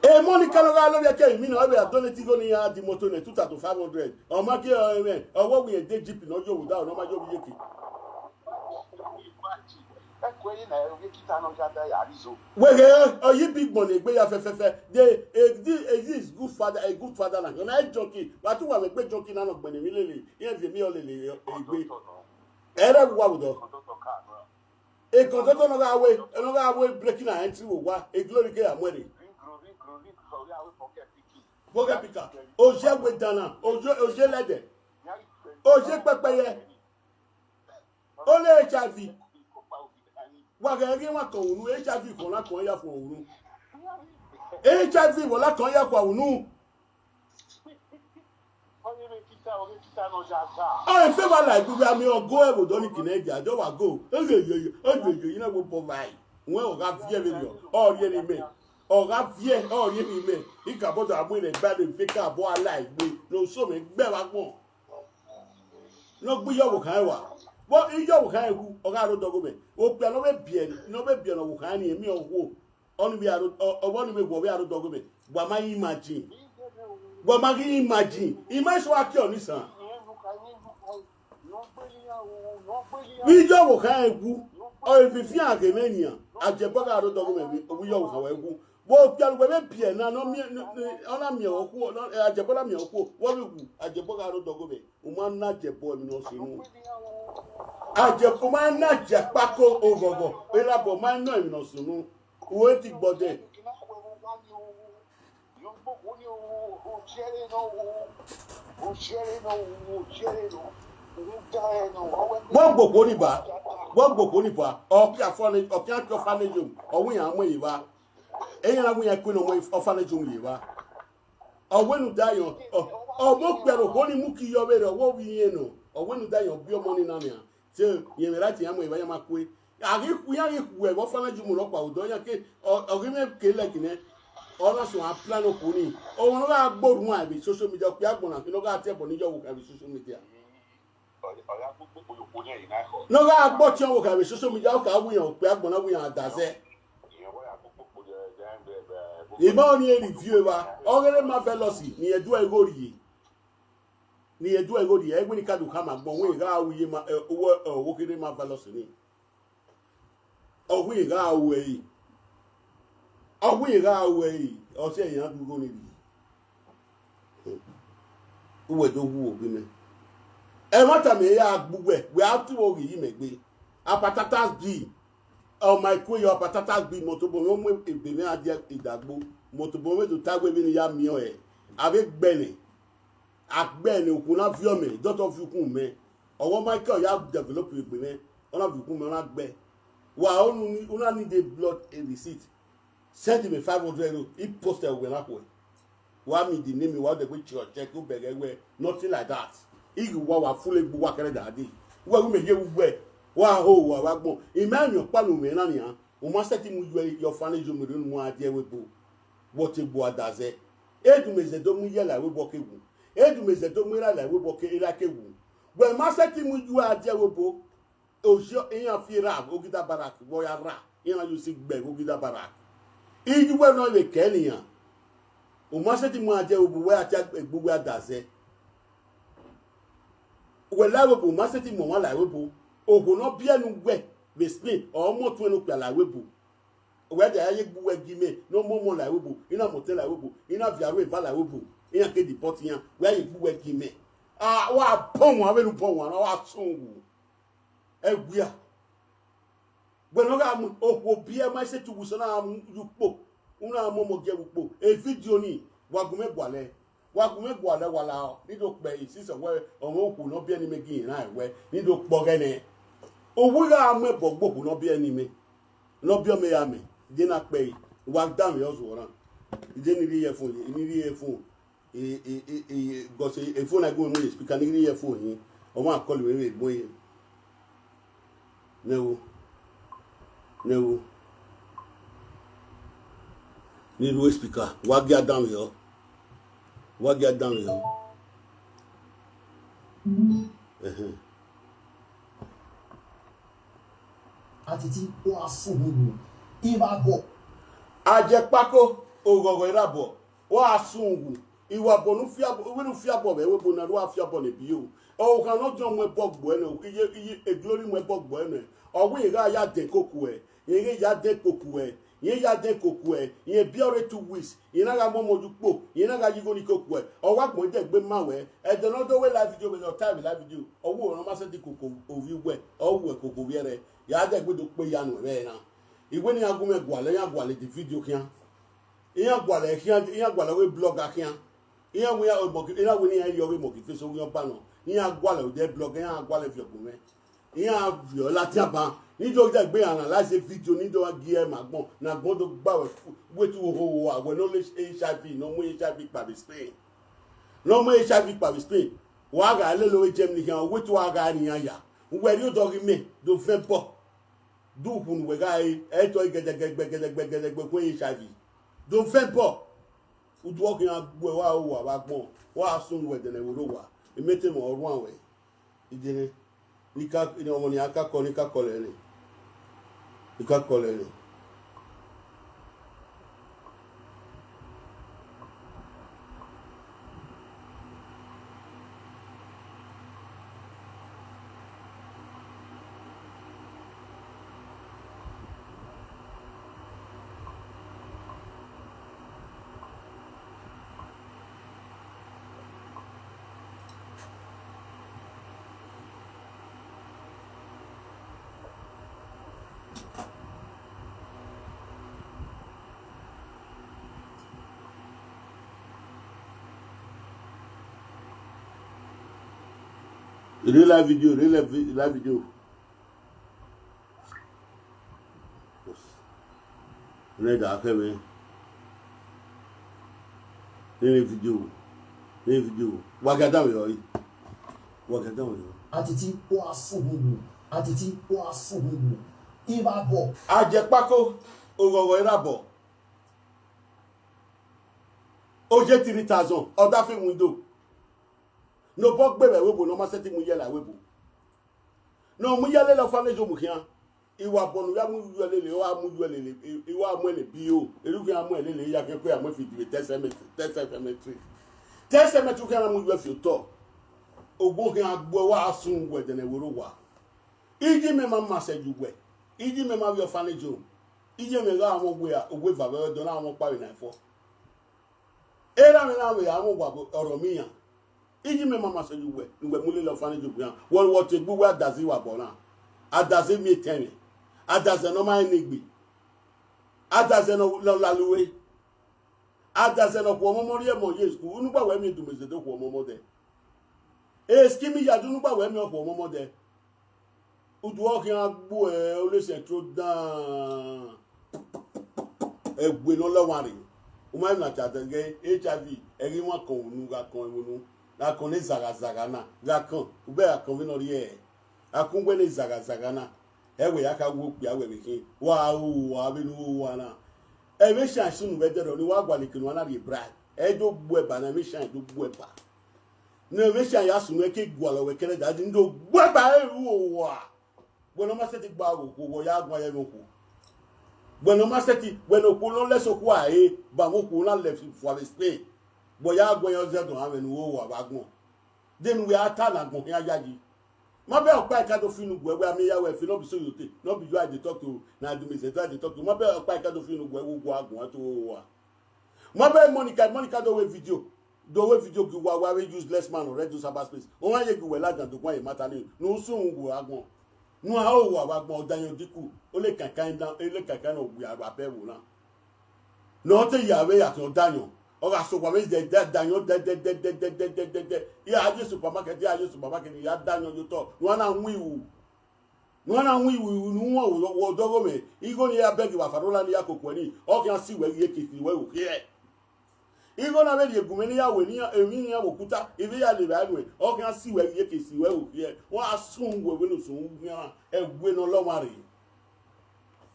E Monica nọ gha lovbiẹ ke emwi na, ọ vbe a donate igho ne iran di imoto nẹ two thousand five hundred. Ọ ma gie ọnrẹn mwẹ. Ọ wẹ wẹ irẹn de jeep ne ọ yo vbe odaro ne ọ ma yo vbe iyeke. Ẹkue yi na, ovbi ekita nọ ya da ya rre izo. Weghe, ọ yi big money egbe ya fẹfẹfẹ. De, e, this, e, this good father, a good father na. Ọna e junkie, wa tu wa vbe egbe junkie na nọ gbẹnnẹ emwi lele, irẹn viọ emwi ọ lele egbe. Ẹrẹ wa vbe odọ. Kọntọtọ ka nọ. E kọntọtọ nọ gha we, nọ gha we breaking and entry vbe owa, e Glory ke ya muẹn rre. Ring, ring, ring, ring, ring, sorry, I will forget picky. Forget picker. Oje we dana, oje, oje lẹdẹ. Oje pẹpẹyẹ. Ole H I V. Wa ghẹ ghi wa kọn unu, H I V kọn na kọn ya khuan unu. H I V vbe ọ la kọn ya khuan unu. Ọ efe wa la egbugbe ami ọgo ẹvbo dọ ni kine ẹdia, dọ wa go. Oye, oye, oye, oye, ina wo bọ vai. Wẹ ọ gha viẹ vberriọ, ọ rhie ne imẹ. Ọ gha viẹ, ọ rhie ne imẹ. Ikabọ da mu ne ba de fe ka bọ a la egbe. No so mẹ gbẹ vbe agbọn. Ne ọ gbe iyọvbokhan ẹre wa. Vbe iyọvbokhan ẹre wu, ọ gha rre odọghe mwẹ. Okpia ne ọ vbe biẹ, ne ọ vbe biẹ ne ọvbokhan ẹre ni, emwi ọghuo. Ọni vbe aro, ọ, ọvbọ ni vbe wọ vbe aro odọghe mwẹ. Wa ma imagine. Wa ma ghi imagine. I ma eso a ke ọni san. Vbe iyọvbokhan ẹre wu, ọ efifian ghe mwẹ nian. Ajẹbọ gha rre odọghe mwẹ, vbe iyọvbokhan ẹre wu. Vbe okpia ne uwẹ vbe biẹ na, ne ọ miẹn, ne, ne, ọ na miẹn okhuo, ne, ajẹbọ na miẹn okhuo, wẹ vbe wu, ajẹbọ gha rre odọghe mwẹ. U ma na ajẹbọ emwi ne ọ sunu. Ajẹbọ, u ma na ajẹkpako oghọghọ, erabọ ma nọ emwi ne ọ sunu. Uwẹ ti gbọdẹ. Wẹ gbokhuo ni ba, wẹ gbokhuo ni ba, ọ khian fọ ne, ọ khian ke ọfa ne yo, ọ wẹ iran mu ẹre vba. Eyan na wẹ iran kue ne ọ mu ọfa ne yo mu ye vba. Ọ wẹ ne u da yọ, ọ, ọ vbe okpia ne okhuo ni mu ki yọ vberriọ, ọ wẹ ovbi irẹn nọ, ọ wẹ ne u da yọ biẹ ọmọ ni na nian. Te irẹn mwẹ right iran mu ẹre vba, iran ma kue. A ghi khu, iran ghi khuẹ vbe ọfa na ye umu nọkpa odọ, iran ke, ọ, ọ ghi mwẹ ke like nẹ, ọ na suẹn a plan okhuo ni. Ọmwa ne ọ gha gbe orhuan vbe social media, okpia agbọn na, ne ọ gha tie ẹbọ ne iyọvbokhan vbe social media. Ne ọ gha gbe ọtiọnrẹn okha vbe social media, okha wẹ iran okpia agbọn na, wẹ iran adazẹ. I ma ọnii review evba, ọ ghe ne Marvelous ne irẹn duẹ igho rrie, ne irẹn duẹ igho rrie, ẹgbẹe ni ka do khama agbọn, wẹ gha ru iye ma, ẹ, owẹ, ẹ, ọvbokhan ne Marvelous ni. Ọ wẹ iran gha ru ẹre, ọ wẹ iran gha ru ẹre, ọ sẹ iran do igho ni rrie. Uwẹ do wu oghe mẹ. Ẹmwata mẹ ya gbe uwẹ, wẹ a tu oghi yi mẹ gbe. Hepatitis B, ọ ma kue yọ hepatitis B, mẹ tobọ mwẹ mu ebe mwẹ a die idagbo, mẹ tobọ mwẹ do ta wẹ vbene I ya miẹn ọe, a vbe gbẹe nẹ, a gbẹe nẹ, okhuo na viọ mẹ, doctor viọ ukhu mẹ, ọvbokhan Michael ya develop egbe mwẹ, ọ na viọ ukhu mẹ, ọ na gbẹe. Wa, unu ni, u na need a blood, a receipt. Send me five hundred euro, I post ẹre uwẹ na khuẹ. Wa meet the name, wa dẹgbe check, check, u bẹghe wẹ, nothing like that. I ghi wa, wa full egbe uwa kẹrẹda dee. Uwẹ gu mẹ ye vbe uwẹ, wa ho uwa vbe agbọn. I ma miẹn ọkpa ne u mwẹ na nian, u ma sẹtin mu iyuẹ ye ọfa ne Eyomerriọ ne u mu a die ẹvbo ebo. Wọtẹ egbe uwa da zẹ. Edumwezẹ do mu iyẹ la ẹvbo ebo ke wu. Edumwezẹ do mu erha la ẹvbo ebo ke erha ke wu. Wẹ ma sẹtin mu iyuẹ a die ẹvbo ebo. Ozi iran fi erha Ogida Barrack vbe ọ ya rra, iran ya usi gbe vbe Ogida Barrack. Iyuẹ nọ vbe kẹ nian, u ma sẹtin mu a die ẹvbo ebo, wẹ a tie egbe uwẹ a da zẹ. Wẹ la ẹvbo ebo, u ma sẹtin mu ọmwa la ẹvbo ebo. Okhuo ne ọ biẹ ne uwẹ vbe Spain, ọ mọ tuẹn ne okpia la ẹvbo ebo. Wẹ dia ya ye egbe uwẹ gie imẹ, ne ọ mu ọmọ la ẹvbo ebo, I na mu otẹn la ẹvbo ebo, I na viọ aro eva la ẹvbo ebo, iran ke deport iran, wẹ ya ye egbe uwẹ gie imẹ. A, wa bọ wan vbene u bọ wan na, wa sun wu. Ẹwia. Wẹ ne ọ gha mu okhuo biẹ ma sẹtin wu sẹ, na mu ye ukpo, u na mu ọmọ gie vbe ukpo. E vidio ni, wa gu mwẹ gualẹ. Wa gu mwẹ gualẹ, wa la ne I do kpẹ ẹre, since wẹ ọmọ okhuo ne ọ biẹ ne imẹ gie iran ẹwẹ, ne I do kpẹ ọghẹ nẹ. Owu gha mu ẹbọ gbe okhuo ne ọ biẹ ne imẹ, ne ọ biẹ ọmọ ya mẹ, I de na kpẹ ẹre, wa danmwehọ zuọ na. I de ni rhie earphone, I ni rhie earphone, e, e, e, e, because earphone na gu mwẹ mu ye speaker, ni rhie earphone hin, ọ ma call mwẹ vbe egbe ẹre. Nẹ wo, nẹ wo. Ni rhie speaker, wa gie a danmwehọ. Wa gie a danmwehọ. Ẹhẹn. Atiti, ọ a sẹ uhunmwu, I vbe abọ. Ajẹkpako, oghọghọ erha abọ, ọ a sẹ uhunmwu. Iwabọ ne u fiabọ, wẹ ne u fiabọ vbe ẹvbo ebo na, ne u gha fiabọ ne biyo. Ọvbokhan ne ọ diọn mu ẹbọ gbe ẹre nẹ, iye, iye, e glory mu ẹbọ gbe ẹre nẹ. Ọ wẹ irẹn gha ya dẹn koko ẹre, irẹn ghe ya dẹn koko ẹre, irẹn ya dẹn koko ẹre, irẹn biẹ ọre two weeks, irẹn na gha mu ọmọ ye ukpo, irẹn na gha ya igho ni koko ẹre. Ọ wa gbọn dẹ egbe ma wẹ, ẹdẹ ne ọ do wẹ live video, vbe ọ ta vbe live video, ọ wẹ ọmwa sẹtin koko ovbi uwẹ, ọ wẹ koko ovbi ẹre, ya dẹ egbe do kpe ya nuẹn vbe ẹre na. Iwẹ ne iran gu mwẹ gualọ, iran gualọ the video khian. Iran gualọ khian, iran gualọ ọghe blogger khian. Iran wẹ iran monkey, iran wẹ ne iran rhie ọghe monkey face oghian ọba nọ. Iran gualọ odẹ blogger, iran gualọ viọ gun mwẹ. Iran viọ ladian ban. Ne I do dẹ egbe analyze video, ne I do gie ẹre ma agbọn, ne agbọn do gba wẹ fu, wẹ te u ho ho a, wẹ ne ọ le H I V, ne ọ mu H I V kpa vbe Spain. Ne ọ mu H I V kpa vbe Spain. Wa gha lele ovbi Germany khian, wẹ te u gha ne iran ya. Uwẹ rhie odọ ghi mẹ, do vẹ bọ. Do ukhunmwu wẹ gha re, ẹ i tọ gẹdẹgẹdẹ, gẹdẹgẹdẹ, gẹdẹgẹdẹ, wẹ H I V. Do vẹ bọ. Udu ọ khian gbe uwa, uwa vbe agbọn, wa sun wẹ dẹnẹ vbe orre owa. Imete mwẹ ọ rhuan wẹ. Idẹnẹ, ne I ka, ọmọ ne iran ka kọ, ne I ka kọlẹ nẹ. I ka kọlẹ nẹ. Rhie live video, rhie live vi-, live video. Rhie da khẹ mwẹ. Rhie video. Rhie video. Wa ga danmwehọ yi. Wa ga danmwehọ. Atiti, wa sunu wu. Atiti, wa sunu wu. Ivabọ. A jẹ kpako, oghọghọ irabọ. Oje three thousand, ọ da fe window. Ne obọ gbe vbe ẹvbo ebo ne ọ ma sẹtin mu yẹla ẹvbo ebo. Ne ọ mu ya lele orphanage home khian. Iwabọ ne u ya mu yọ lele, ọ gha mu yọ lele, I wa mu ẹn ne biyo, erriọ khian mu ẹn lele, ya khian kue ya mu ẹn fi dibe Tech Cemetery, Tech Cemetery. Tech Cemetery khian na mu yọ fi otọ. Ogbo khian gbe uwa sun wẹ dẹnẹ vbe orre owa. Iye mẹ ma ma sẹ ye uwẹ, iye mẹ ma vbe orphanage home, iye mẹ gha mwẹ uwẹ, uwẹ eva vbe ẹdọ na mwẹ ọkpa vbe na fọ. Erha mwẹ na vbe gha mwẹ uwa ọrọ mẹ iran. Iye mẹ ma ma sẹ ye uwẹ, ne uwẹ mu lele orphanage home iran. Wẹ, wẹ te gbe uwẹ adaze Iwabọ na, adaze miẹn etẹn mwẹ, adaze ne ọ ma rẹn egbe, adaze ne ọ lala ue, adaze ne ọ khuọmọmọ rhie ẹmwẹ ye school, unu gba wẹ miẹn Dumezede khuọmọmọ dẹ. Eskimi ya do unu gba wẹ miẹn ọ khuọmọmọ dẹ. Udu ọ khian gbuẹ, ole Central dan. Ẹwe ne ọ lẹ ọmwa rre. U ma na ta dẹgẹ H I V, ẹghe iwan kọn unu, gha kọn unu, gha kọn ne zaghazagha na, gha kọn, ubẹ gha kọn vbene ọ rhie, gha kọn uwẹ ne zaghazagha na. Ẹ wẹ ya kha wu okpia wẹ vbe khin, wa ru uwa vbene u ru uwa na. Ẹmwẹ shan sunu vbe ẹdẹrriọ ne uwa gualọ ekene uwa na rhie bribe. Ẹ i do gbu ẹba na, ẹmwẹ shan i do gbu ẹba. Ne ẹmwẹ shan ya sunu, ẹ ke gualọ wẹ kẹrẹda, ẹdẹ i do gbu ẹba ẹre ru uwa. Wẹ ne ọ ma sẹtin gba okhuo, wẹ ya guan ye ẹmwẹ okhuo. Wẹ ne ọ ma sẹtin, wẹ ne okhuo ne ọ lẹ sẹ okhuo a re, ba mwẹ okhuo na lẹ fua vbe Spain. Wẹ ya guan ye ọzẹdọn mwẹ ne u ru uwa vbe agbọn. De ne uwẹ a ta ne agbọn khian yayi? Ma bẹ ọkpa ẹka do fi unu guẹ wẹ a miẹn ya wẹ fi, nọ bi so yote, nọ bi you I dey talk to, na Dumezede I dey talk to. Ma bẹ ọkpa ẹka do fi unu guẹ wẹ u gua guan to ua. Ma bẹ Monica, Monica do wẹ video, do wẹ video gi uwa, wa vbe useless man or red cyberspace. Ọmwa ye gi uwẹ ladian do guan ye mata ni, ne u sun uwu agbọn. Ne u ha ru uwa vbe agbọn, ọdayan odiku, ole kankan na, ole kankan na ọ gbe aro abẹ ẹvbo na. Ne ọ te ya vbe ya khian ọdayan, ọ gha sẹ owa vbe zẹ da dayan dẹdẹdẹdẹdẹdẹdẹdẹ. I ra ye supermarket, I ra ye supermarket, I ya dayan ye otọ, ne uwa na wọn iwu. Ne uwa na wọn iwu, iwu ne u wọn vbe odọgho mwẹ, igho ne I ya bẹgẹ vbe Farola ne I ya koko ẹre ni, ọ khian si wẹ ghi ye ke si wẹ vbe okhiẹ. Igho na vbe rhie gu mwẹ ne I ya wẹ ne iran, emwi iran vbe okuta, I vbe ya le evbare nuẹn, ọ khian si wẹ ghi ye ke si wẹ vbe okhiẹ. Wa sun wẹ vbene usun khian, ẹwe ne ọ lọ ọmwa rre.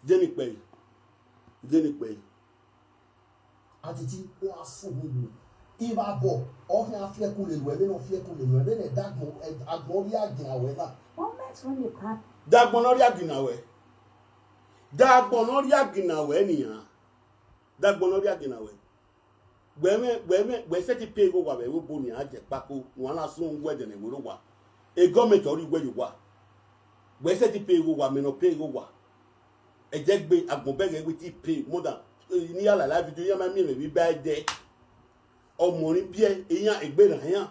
Deni kpẹre, deni kpẹre. Atiti, wa sunu wu. Ivabọ, ọ khian fi ẹkun lele uẹ, vbene ọ fi ẹkun lele uẹ, vbene dagbọn, agbọn rhie agbọn ruẹ na. Moment when you pass. Dagbọn ne ọ rhie agbọn ruẹ. Dagbọn ne ọ rhie agbọn ruẹ nian. Dagbọn ne ọ rhie agbọn ruẹ. Wẹ mwẹ, wẹ mwẹ, wẹ sẹtin pay igho owa vbe ẹvbo ebo ne iran jẹ kpako, ne uwa na sun uwu ẹdẹ ne ẹvbo owa. E gọọmenti ọ rhie uwẹ ye owa. Wẹ sẹtin pay igho owa, mẹ ne ọ pay igho owa. Ẹjẹgbe agbọn bẹghe wẹ te pay more than, eh, ne I ya la live video, iran ma miẹn mwẹ vbe iba ẹdẹ. Ọmọ ni biẹ, iran egbe na iran.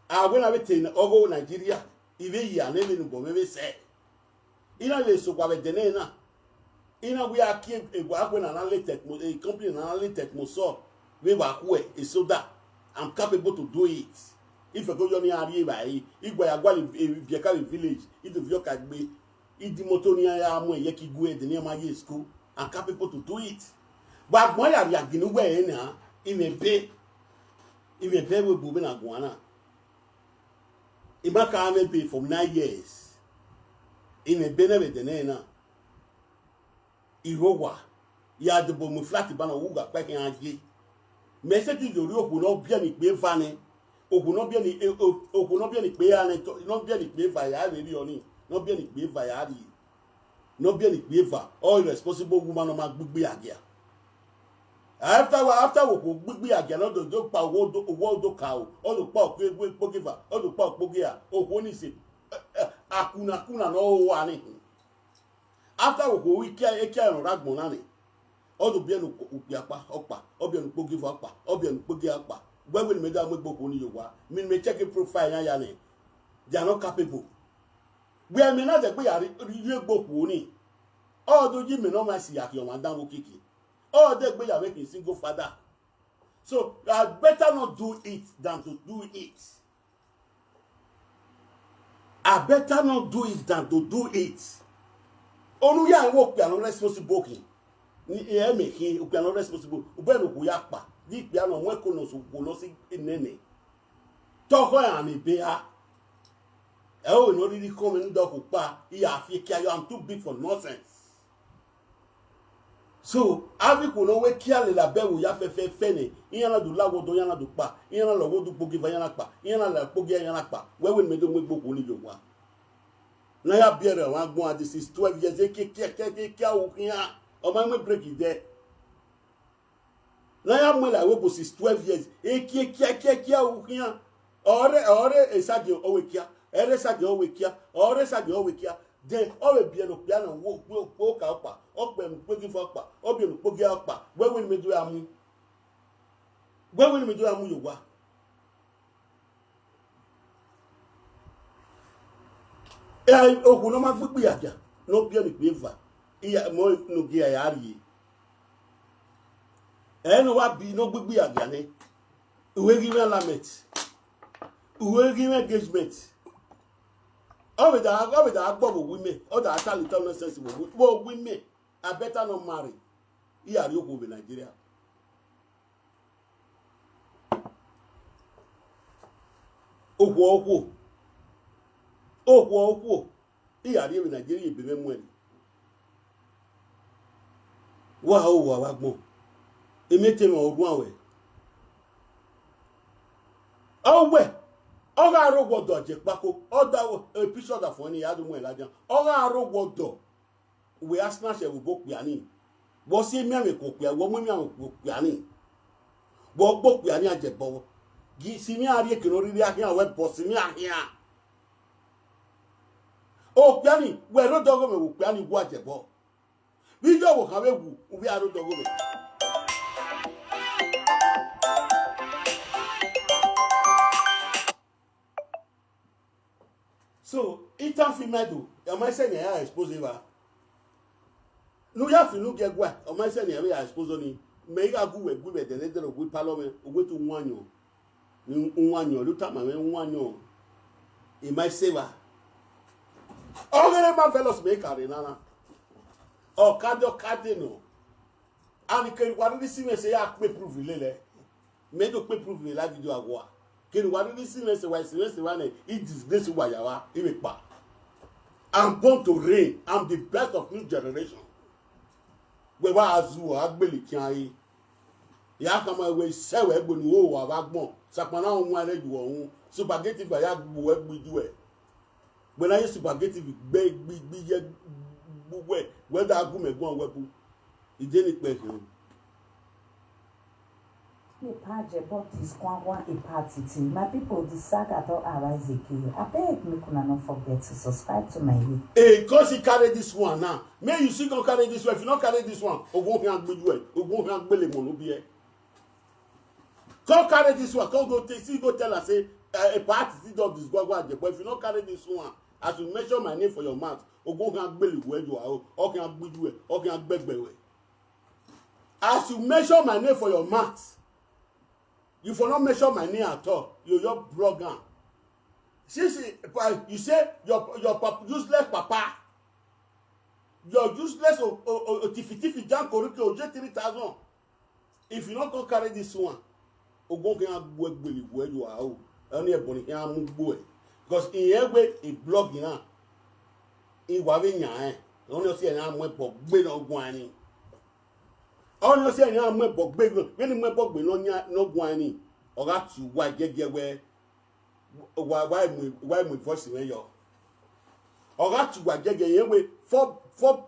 A wẹ na vbe te ọghe Nigeria, I vbe ya ne vbe ne ubọ mwẹ vbe sẹ. I na vbe sokwa vbe ẹdẹ nẹ na. I na wẹ a kie egbe akhuẹ na na le Tecno, e company na na le Tecno sọ vbe vba khuẹ e soda. I'm capable to do it. If I go yọ ni a rhie evbare, I gua ya gualọ e, e, biẹka vbe village, I do viọ ka gbe. I di moto ne iran ya mu ẹyẹ ki gu ẹdẹ ne iran ma ye school. I'm capable to do it. Wa gbọn ya rhie gini uwẹ ẹre na, I mwẹ ebe, I mwẹ ebe vbe ebo vbe na guan na. I ma ka mwẹ ebe for nine years. I mwẹ ebe nẹ vbe ẹdẹ nẹ na. I rre owa, ya dobọ mu flat ban na, ọ wu gha kpa khian ye. Mẹ sẹtin do rhie okhuo ne ọ biẹ ne ikpe eva nẹ. Okhuo ne ọ biẹ ni, e, o-, okhuo ne ọ biẹ ni ikpe eva nẹ, ne ọ biẹ ni ikpe eva ya vbe rhie ọnii, ne ọ biẹ ni ikpe eva ya rhie. Ne ọ biẹ ni ikpe eva, ọ responsible woman ne ọ ma gbigbi agia. After wa, after wo khuo gbigbi agia, ne ọ do, do kpa wo do, wo do ka o, ọ do kpa okpia egbe ikpogieva, ọ do kpa okpogia, okhuo ni se, eh, eh, akuna, akuna ne ọ ho owa ni. After wo khuo ikia, ikia ne ọ rre agbọn na ni, ọ do biẹ ne ukpia ọkpa, ọkpa, ọ biẹ ne ukpogieva ọkpa, ọ biẹ ne ukpogia ọkpa. Wẹ wẹ ne mẹ da mu egbe okhuo ni ye owa, mẹ ne mẹ check profile iran ya nẹ, they are not capable. Wẹ mẹ na zẹgbe ya rhie, rhie egbe okhuo ni, ọ do yi mẹ ne ọmwa esi ya khian ọmwa danmwẹ okiekie. Ọ de egbe ya vbe khin single father. So, I better not do it than to do it. I better not do it than to do it. Onu ya wo okpia no responsible khin. Ni e me khin okpia no responsible. Ube no ku ya kpa. Di ikpia no mu eko no so wo no si nene. Tọkhọ ya ni be ha. Ẹ o no riri kọn mẹ ne dọkhu kpa, I ya fi ekia yo, I'm too big for nonsense. So, avbe ikhuo ne ọ wẹ kia lele abẹ vbe oya fẹfẹfẹ nẹ, iran na do la ọghuọdọ, iran na do kpa, iran na la ọghuọdọ ukpogieva, iran na kpa, iran na la ukpogia, iran na kpa. Wẹ wẹ ne mẹ do mu egbe okhuo ni ye owa. Ne a ya biẹrẹ ọmwa agbọn a di since twelve years, ekiakia, ekiakia, ekiakia, u khian, ọ ma mu break dẹ. Ne a ya mu ẹn la ẹvbo since twelve years, ekiakia, ekiakia, u khian. Ọ rre, ọ rre esagiẹn ọ wẹ kia, ẹ rre esagiẹn ọ wẹ kia, ọ rre esagiẹn ọ wẹ kia. Then ọ vbe biẹ ne okpia na wo, wo, wo ka ọkpa, ọ kpẹ ne ukpogieva ọkpa, ọ biẹ ne ukpogia ọkpa, wẹ wẹ ne mẹ do ya mu. Wẹ wẹ ne mẹ do ya mu ye owa. Ẹ, okhuo ne ọ ma gbigbi agia, ne ọ biẹ ne ikpia eva, iran mọ ne ogie ya rrie. Ẹ ne ọ wa bi ne ọ gbigbi agia nẹ, u wẹ ghi mwẹ alignment, u wẹ ghi mwẹ engagement. Ọ vbe da, ọ vbe da gbọ vbe owa imẹ, ọ da ta leta nonsense vbe owa, vbe owa imẹ. I better not marry. I ya rrie okhuo vbe Nigeria. Okhuo, okhuo. Okhuo, okhuo. I ya rrie vbe Nigeria ebe mwẹ muẹn. Wa ho owa vbe agbọn. Emete mwẹ ọ rhuan wẹ. Ọ wẹ, ọ gha rre owa ọdọ je kpako, ọ da e picture ọdafẹn ni ya do mu ẹn ladian. Ọ gha rre owa ọdọ. Wẹ a snatch ẹvbo okpia ni. Wẹ ọ si emianmwẹ ku okpia, wẹ ọ mu emianmwẹ ku okpia ni. Wẹ ọ gbe okpia ni a jẹ ẹbọ. Gi si mwẹ a rrie eke ne ọ rhirhi a khian, wẹ bọ si mwẹ a khian. Okpia ni, wẹ rre odọghomwẹ vbe okpia ni, wẹ a jẹ ẹbọ. Vbe iye ọvbokhan vbe wu, u vbe a rre odọghomwẹ. So, itan fi ima do, ọ ma sẹ ne a ya expose evba. Ne u ya fi unu giẹ guẹ, ọ ma sẹ ne a vbe ya expose ọnii. Mẹ i gha gu uwẹ gu vbe ẹdẹ ne ẹdẹrẹ uwu ipalọ mwẹ, uwu etu uwanniọn. Ne uwanniọn, ne u tama mwẹ uwanniọn, I ma sẹ evba. Ọghe ne ma vẹ lọs mẹ ka rre nana. Ọkade, ọkade nọ. And kere uwa rhirhi si mwẹ sẹ ya kpe proof lele. Mẹ do kpe proof vbe live video awa. Kere uwa rhirhi si mwẹ sẹ, wa si mwẹ sẹ wa nẹ, I disgrace uwa ya vba, I vbe kpa. I'm born to reign. I'm the best of new generation. Wẹ wa zu a gbele khian re. Ya khama wẹ sẹ wẹ gbe ne u ho owa vbe agbọn. Sakpana wan rre yu ọhun. Supergeti va ya gbe uwẹ gbe ijuẹ. Wẹ na ye supergeti gbe gbe gbe ye gbe uwẹ, wẹ da gu mẹ guan wẹ bu. I de ne ikpẹ khin. Epa Ajebor disgwangwan epa titi. My people, the saga don arise again. Abeg, make una no forget to subscribe to my YouTube. Hey, cause he carry this one now. May you still go carry this one. If you no carry this one, ogun hin agbe you, ogun hin agbele mo no be. Come carry this one. Come go take, see, go tell us say, uh, epa titi don disgwangwan Ajebor. If you no carry this one, as you mention my name for your mouth, ogun hin agbele where you are, ogun hin agbe you, ogun hin agbegbe where. As you mention my name for your mouth, you for not mention my name at all. You just block am. Since eh, pa- you say your your pap- useless papa, your useless o- o- o- otifi tifi jan korike oje three thousand. If you no come carry this one, ogun hin agbe you where you are. Only ebony hin mu gbo e. Because in every way, he block you now. He wa vbe yan eh. Only see na mu ebo gbe no guan ni. Ọni ọ si ẹre iran mu ẹbọ gbe, vbene mu ẹbọ gbe ne ọ yan ne ọ guan ni, ọ gha tie uwa giẹgiẹ wẹ, wa wa mu wa mu voice mwẹ yọ. Ọ gha tie uwa giẹgiẹ yẹn wẹ, four four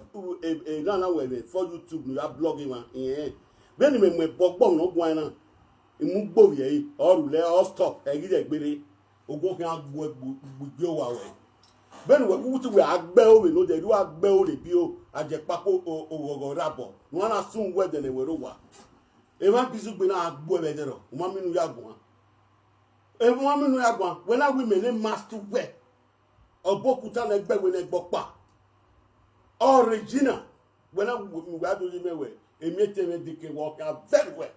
na na wẹ vbe four YouTube ne ya blog emwa, irẹn vbene imẹ mu ẹbọ gbọ ne ọ guan na, I mu gbe ovbi ẹre, ọ rhulẹ, ọ stop, ẹ ghi rẹ gbere. Ogun khian gbe gbe gbe owa ruẹ. Vbene uwẹ wu te uwẹ a gbe ẹro vbe ne odẹ, erriọ a gbe ẹro rre bio, a jẹ kpakpo oghọghọ rre abọ ne uwa na sun uwu ẹdẹnẹ wẹ rre owa. Emwa bi zugbe na gha gbe uẹ vbe ẹdẹrọ, u ma miẹn ne u ya guan. Emwa miẹn ne u ya guan, wẹ na wẹ imẹ ne master uwẹ. Ọbo okuta ne ẹgbẹ wẹ ne ẹgbẹ ọkpa. Original. Wẹ na wẹ, wẹ a do ye mẹ wẹ, emiẹtẹ mwẹ deke wẹ ọ khian very well.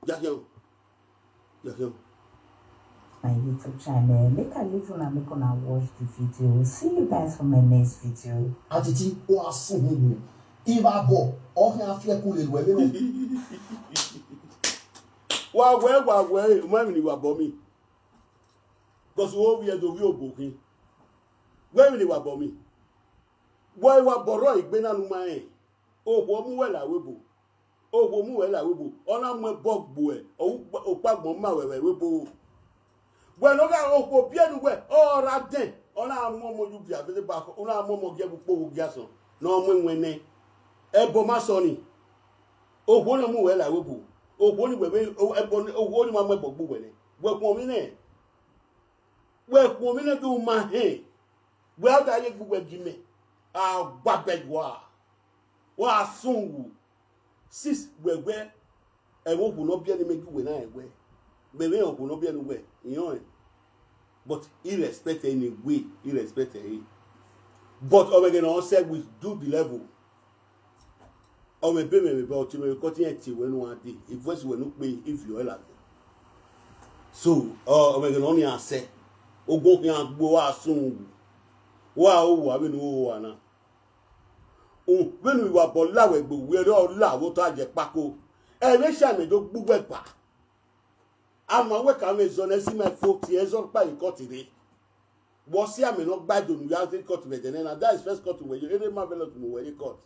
Ya khian. Ya khian. My YouTube channel. Make I leave una, make una watch the video. See you guys for my next video. Atiti, ọ a sun uhunmwu. Ivbabọ, ọ khian fi ẹku lele uẹ vberriọ. Wa wẹ, wa wẹ, u ma emwi ne I wa bọ miẹn. Because u ovbi ẹdẹ ovbi obo khin. Wẹ emwi ne I wa bọ miẹn. Wẹ I wa bọ rrọọ egbe na ne u ma rẹn. Okhuo mu wẹ la ẹvbo ebo. Okhuo mu wẹ la ẹvbo ebo. Ọ na mu ẹbọ gbe uẹ, ọ ru okpa agbọn ma wẹ vbe ẹvbo ebo. Wẹ ne ọ gha okhuo biẹ ne uwẹ, ọ ra dẹn, ọ na mu ọmọ ye ugia vbe ba, ọ na mu ọmọ gie ẹvbo ukpo vbe ugia asọn, ne ọ mu ẹwẹn nẹ. Ẹbọ ma sọ ni. Okhuo ne ọ mu wẹ la ẹvbo ebo. Okhuo ni wẹ vbe, ẹbọ ni, okhuo ni ma mu ẹbọ gbe uwẹ nẹ. Wẹ khuọnmwi nẹ. Wẹ khuọnmwi nẹ do ma hẹn. Wẹ a da ye gbe uwẹ gie imẹ. A gba bẹgua. Wa sun wu. Sis wẹ wẹ, ẹmwẹ okhuo ne ọ biẹ ne imẹ gie uwẹ na rẹn wẹ. Mẹ vbe rẹn okhuo ne ọ biẹ ne uwẹ, I rẹn ọnrẹn. But I respect ẹre in a way, I respect ẹre. But ọ vbe ẹghẹ ne ọ sẹ, we do the level. Ọ mwẹ ebe mwẹ vbe ebe, ọ tie mwẹ vbe cut, irẹn tie wẹ ne uwa dee, e voice wẹ ne ukpe, I viọ ẹre ladian. So, ọ ọ mwẹ ẹghẹ ne ọ nian sẹ, ogun khian gbe uwa sun wu, uwa ro owa vbene u ro owa na. Vbene u wa bọ la wẹ gbe, uwẹ rre ọ la vbe otọ a jẹ kpako, ẹmwẹ esa mẹ do gbe uwẹ gba. A ma wẹ ka mwẹ zọ ne ẹ si ma fo tie ẹzọ kpa ye cut rre. Vbe ọ si amẹ ne ọ gba do ne u ya rre cut vbe ẹdẹ nẹ na, that is first cut wẹ ye, erha ma vẹ lọtu ne uwẹ rre cut.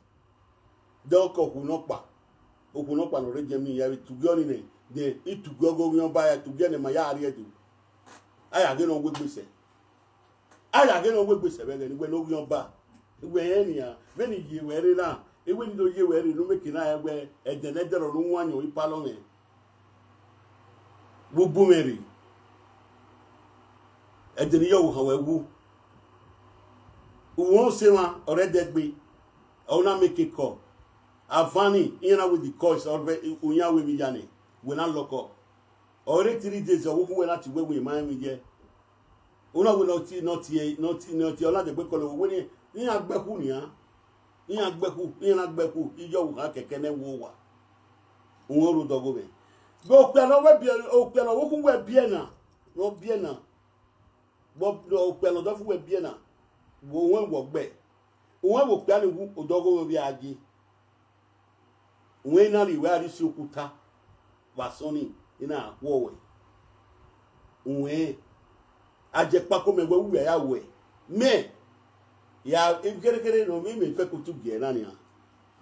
Then ọ ke okhuo nọkpa, okhuo nọkpa ne ọ rre Germany ya vbe tugie ọnii nẹ, then I tugie ọghe ovbi ọba, ya tugie ne ma ya rrie Ẹdo. A ya ghe ne ọ wegbe sẹ. A ya ghe ne ọ wegbe sẹ vbe ẹghẹ ne uwẹ ne ovbi ọba. Uwẹ rẹn nian, vbene I ye wẹ rre na, ewẹ ne I do ye wẹ rre ne u miẹn eke na rẹn wẹ ẹdẹ ne ẹdẹrọ ne u wan yan ori palọ mwẹ. Vbe u bu mwẹ rre, ẹdẹ ne I ye ọvbokhan wẹ wu. Uwẹ ose emwa ọre ẹdẹ gbe, ọ na miẹn eke kọ. Avan ni, iran na wẹ the coins, ọ rre uyan wẹ emwi ya nẹ, wẹ na lọkọ. Ọ rre three days, ọ wẹ okhuo wẹ na tie uwẹ wẹ emwa emwi ye. Una wẹ ne ọ tie, ne ọ tie, ne ọ tie, ne ọ tie, ọ na dẹgbe kọlọ wẹ wẹ ne iran gbe ẹkhu nian. Iran gbe ẹkhu, iran na gbe ẹkhu, I ye ọvbokhan kẹkẹ ne ẹvbo owa. Uhẹn rre odọghe mwẹ. Vbe okpia ne ọ wẹ biẹ, okpia ne ọ wẹ okhuo wẹ biẹ na, ne ọ biẹ na. Vbe okpia ne ọdọ fu wẹ biẹ na, vbe uwẹn wọ gbe. Uwẹn vbe okpia ni wu odọghe mwẹ vbe a ye. Uwẹn na rhie wẹ a rhie isi okuta vbe asọn ni, I na khuọ wẹ. Uwẹn, a jẹ kpako mẹ wẹ uwẹ ya wẹ. Mẹ, ya kherekhere ne ọ vbe imẹ fẹkotu gie na nian.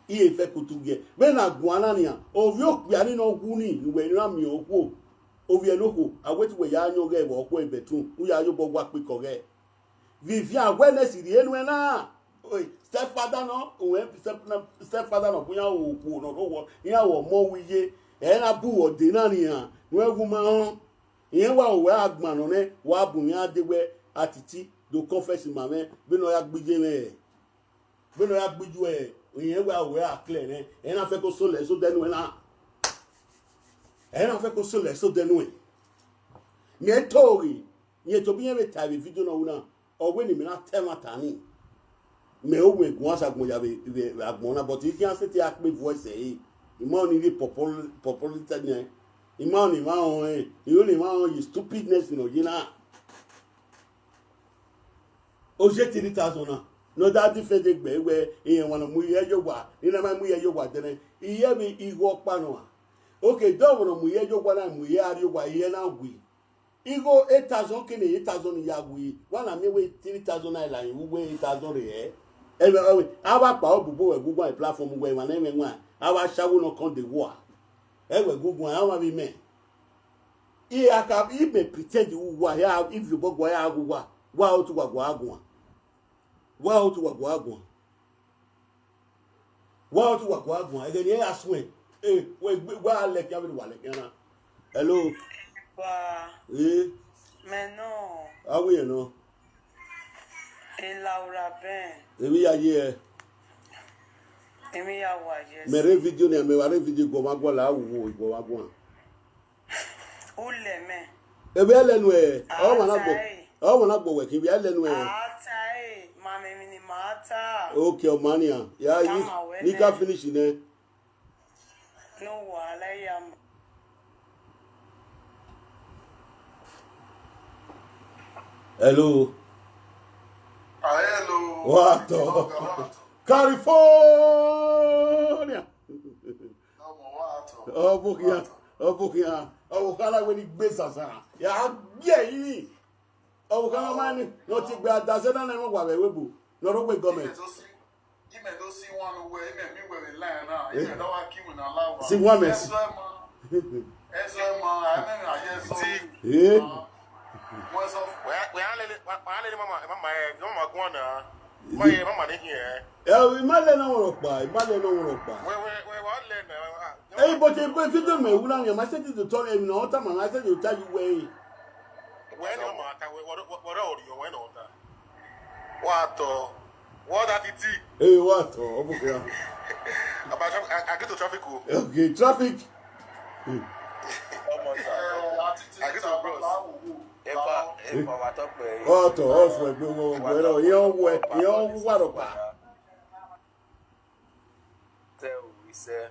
I he fẹkotu gie. Vbene a guan na nian, ovbi okpia ni ne ọ wu ni, ne uwẹ i na miẹn okhuo. Ovbi ẹre ne okhuo, a wẹ te uwẹ ya yan ọghẹe vbe ọkhuẹ bedroom, u ya ye obọ wa kpekọ ọghẹe. Vivian wẹ ne esi rhie nuẹn na, oi, stepfather nọ, uwẹ step- stepfather nọ, bu iran ru okhuo ne ọ rre owọ, iran ru ọmọ uwu iye, Ẹ na bu wẹ ọdẹ na nian, ne uwẹ wu ma họn. Irẹn wa ru wẹ agbọn nọ nẹ, wa bu iran dee wẹ a titi do confess ma mwẹ, vbene ọ ya gbe iye mwẹ. Vbene ọ ya gbe iye uẹ, irẹn wa ru wẹ a clear nẹ, ẹ na fẹ ko solo ẹse odẹ nuẹn na. Ẹ na fẹ ko solo ẹse odẹ nuẹn. Mẹ to ghe, rẹn tobọ irẹn vbe ta vbe video nọ ru na, ọ wẹ ne imẹ na ta ẹmwata ni. Mẹ o wẹ guan sa agbọn ya vbe, vbe, vbe agbọn na, but I khian sẹtin a kpe voice ẹre. I ma ọni rhie purple, purple litre nian. I ma ọni mwa họn ẹn, I ro ne mwa họn ye stupidness ne ọ ye na. Oje three thousand na, ne ọ da defend egbe wẹ, irẹn wan ne ọ mu iye ye owa, ne I na ma mu iye ye owa dẹnẹ, iye vbe igho ọkpa nọ a. Okay, dọmwẹ ne ọ mu iye ye owa na, mu iye a rrie owa, iye na wi. Igho eight thousand kene eight thousand ya wi, wa na miẹn wẹ three thousand naira, I wu wẹ eight thousand rre. Ẹmwẹ, ẹmwẹ, a wa kpa obubu wẹ gu guan platform wẹ emwa ne ẹmwẹ wan, a wa shawo nọ kọn de wua. Ẹ wẹ gu guan, a wa vbe mẹ. I a ka, I mẹ pretend wu wa, ya, I viọ obọ gua, ya gu wa, wa otu wa gua guan. Wa otu wa gua guan. Wa otu wa gua guan. Ẹghẹ ne I ya suẹn. Eh, wẹ gbe, wa lẹkian vbene wa lẹkian na. Hello. Wa. Eh, mẹ nọ. A wẹ nọ. Laura Ben. Emwi ya ye ẹ. Emwi ya wa ye. Mẹ rre video ni, mẹ wa rre video guan, ma guan la, wo, wo, guan, ma guan. Ulẹ mẹ. Ebe ẹlẹ nuẹ, ọ ma na gbọ, ọ ma na gbọ wẹ khin, ebe ẹlẹ nuẹ. A ta e, ma mẹ emwi ne ma ta. Okay, ọ ma nian. Ya, ni, ni ka finish nẹ. No wahala ya ma. Hello. Ah, hello. Wa tọ. California. Ọ bu khian, ọ bu khian. Ọ bu khian na wẹ ne I gbe sasa. Ya gie yi. Ọ bu khian na ma ni, ne ọ ti gbe adazẹ na ne ọ wa vbe ẹvbo. Ne ọ rre gọọmẹnti. Imẹ do si wan ne uwẹ, imẹ miẹn uwẹ vbe line na, imẹ da wa kie iwinna la owa. Si wan mẹ si. Ẹzọ ẹma, ẹzọ ẹma, a i mwẹ emwi a ye ẹzọ. Eh. Wẹ a lele, wa lele mama, mama, eh, mama guan na. Ma ye mama ne hiẹn. Eh, I ma lẹ ne ọ rhọkpa, I ma lẹ ne ọ rhọkpa. Wẹ, wẹ, wẹ, wa lẹ na. Eh, but ebe video mẹ wu na, ma sẹtin do tọ emwi ne ọ tama, ma sẹtin do ta ye uwẹ. Wẹ ne mama ta, wẹ, wẹ, wẹ, wẹ, wẹ, wẹ, wẹ, Wa tọ. Wọ da titi. Ee, wa tọ, ọ bu khian. Aba traffic, I, I get to traffic o. Okay, traffic. Ọmọ sa. I get to bros. Epa, epa wa tọ pẹ. Ọ tọ, ọ fọ ẹgbẹ wọ, ẹgbẹ rẹ, iyan wẹ, iyan wa rọkpa. Sẹ o, sẹ.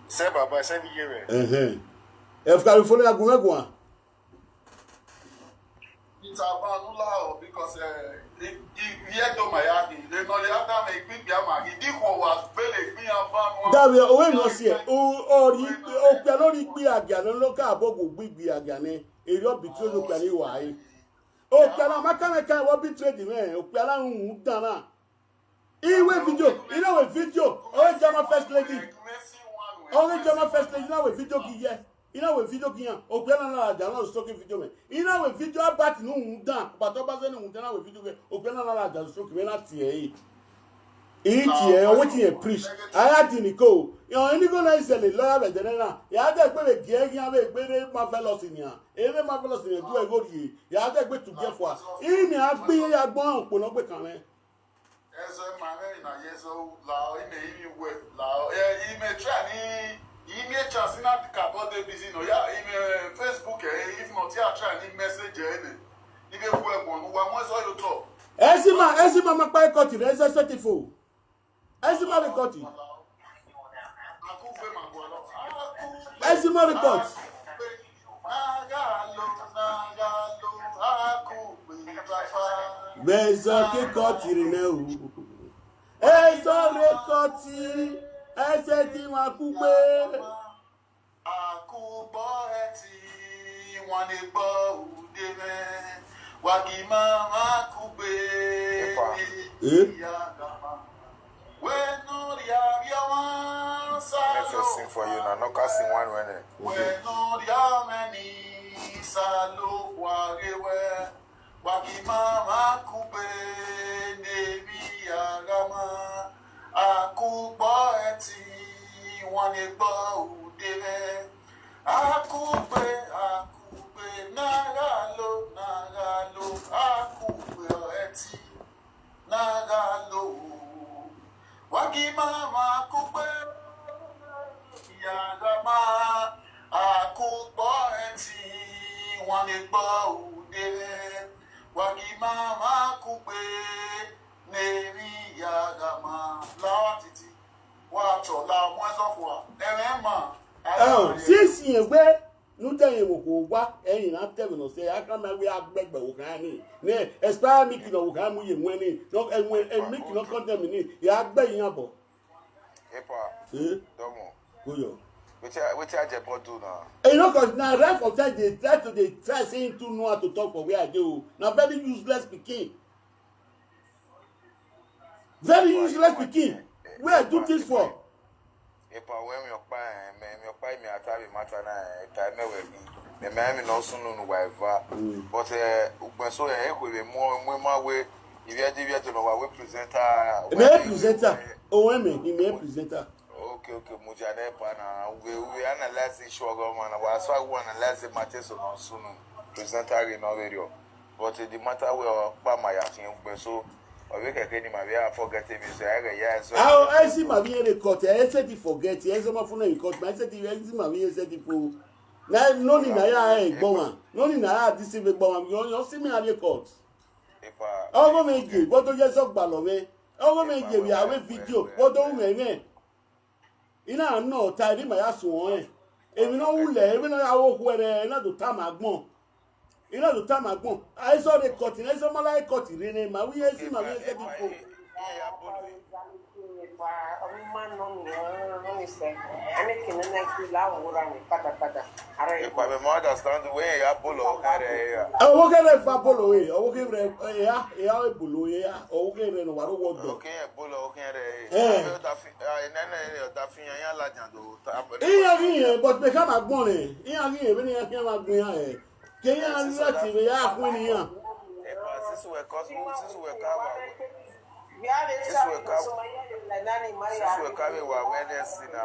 Sẹ baba, sẹ bi ye rẹ. Ẹhẹn. Ẹ fi California gun mẹ guan. Peter Abanu lahọ because, eh, I, I, I hear do my agi. They no dey after me, quick be ama. He did for what? Bele, me Abanu. David, owe no si e. O, o ri, okpia no ri gbi agia, no lo ka abogu gbi gbi agia ne. Eri obi tue no okpia ni wa e. Okpia na ma ka me ka wo bi trade me. Okpia na un dan na. Iwe video, ina we video, ọ ghe German first lady. Ọ ghe German first lady, ina we video gi ye. Ina we video gi yan. Okpia na na da no stroke video me. Ina we video about no un dan, but ọ ba ze no un dan na we video ge. Okpia na na da stroke me na tie e. I tie e, ọ wetin e preach. Aya di ni ko. Yo, ini go na isele lawyer be de na. Ya de gbe be gie gi yan be gbe re marvelous ni an. Ere marvelous ni du e go rie. Ya de gbe tu gie fua. Ini a gbe ya gbọn okpo no gbe kan me. Ẹzọ ma mwẹ emwi na ye ẹzọ lahọ, imẹ rinmwian uwẹ lahọ. Ẹ, imẹ try ni, imẹ chance na ka bọ de busy nọ ya, imẹ Facebook ẹ, if not, ya try ni message ẹ nẹ. Ighẹ wu ẹgbọn ne uwa mu ẹzọ ye otọ. Ẹzima, ẹzima ma kpa ikọti rẹ, ẹzẹ sẹtin fo. Ẹzima rẹ ikọti. Ẹzima rẹ ikọti. Vbe ẹzọ ke ikọti rre nẹ o. Ẹzọ rẹ ikọti, ẹzẹ te iwan kugbe. Akugbo ẹti, wan egbọ ude mwẹ, wa gi mama kugbe. Epa. Eh? Wẹ nọ rhia vbe ọmwa sa. Let me first sing for you now. No can sing one when, eh. Wẹ nọ rhia mwẹ ni sa lo wa ghe wẹ. Wa gi mama kugbe ne emwi ya gha ma, akugbo ẹti, Iwannegbe ude mwẹ, akugbe, akugbe, na gha lo, na gha lo, akugbe ọre ẹtin, na gha lo. Wa gi mama akugbe, ya gha ma, akugbe ọre ẹtin, iwannegbe ude mwẹ, wa gi mama akugbe, ne emwi ya gha ma, la titi. Wa tọ la mu ẹzọ fua, ẹmwẹ ma. Ẹo, since rẹn wẹ ne u dẹ rẹn vbe okhuo owa, ẹrin na tẹmwẹ ne ọ sẹ, a kan ma wẹ a gbẹgbẹ vbe okhan ni. Ne expire milk ne ọ vbe okhan mu ye muẹn ni, ne ọ, ẹwẹn, ẹ, milk ne ọ condemn ni, ya gbe iran bọ. Epa, Eh, dọmọ. Go yo. Wetin I, wetin I jẹ bọ do na? You know, 'cause na right from time they try to, they try say him too know how to talk for where I dey o. Na very useless pikin. Very useless pikin. Where I do things for? Epa, wẹ emwi ọkpa, eh, mẹ, emwi ọkpa, emwi a ta vbe matter na, eh, ta mẹ wẹ ghi. Mẹ, mẹ, emwi ne ọ sunu nu wa eva. But, eh, ugbẹn so, eh, ekhue vbe mu, mu ma wẹ, ivbi ẹdẹ, ivbi ẹdẹ ne wa wẹ presenter. Mẹ presenter. O, wẹ mẹ, mẹ presenter. Okay, okay, mudia ne pa na. We, we analyze issue ọgọ ma na. Wa so we analyze matter so no sunu. Presenter ghi no very. But the matter we ọkpa ma ya fi ugbẹn so. Ọ vbe kẹkẹ ni ma vbe a forget him so, I ya so. Ao, esi ma vbe rẹn court, ẹ sẹtin forget, ẹ sẹ ma fun na court, ma sẹtin, esi ma vbe rẹn sẹtin fo. Na, no ni na ya ẹ gbọmwa, no ni na ya deceive gbọmwa, yọ, yọ si mi a rẹn court. Epa. Ọgọ mwẹ ye, vbọ do ye zọ gbalọ mwẹ. Ọgọ mwẹ ye vbe a wẹ video, vbọ do ru mwẹ mwẹ. I na nọ ta, erriọ ima ya suẹn ọnrẹn. Emwi ne ọ wu lẹ, emwi ne ọ ya ru okhuo ẹrrẹ, I na do tama agbọn. I na do tama agbọn. A i zọ rre court, na i zọ ma la court rre nẹ, ma wẹ esi, ma wẹ esi ẹdẹ fo. Epa, mẹ ma understand wẹ ya bolo ọghe rẹ ya. Ọvbokhan rẹ fa bolo re, ọvbokhan rẹ, eya, eya bolo eya, ọvbokhan rẹ ne wa ro wọ dọ. Ọvbokhan bolo ọghe rẹ. Eh. Avbe ọdafi, ah, nene ọdafi yan, yan ladian do ta. Iran ghi rẹn, but mẹ khama agbọn rẹn. Iran ghi rẹn, vbene iran khian ma gbẹn iran rẹn. Ke iran lati vbe ya khuẹn ne iran. Epa, since we cause, since we ka wa, since we ka, since we ka vbe wa awareness na,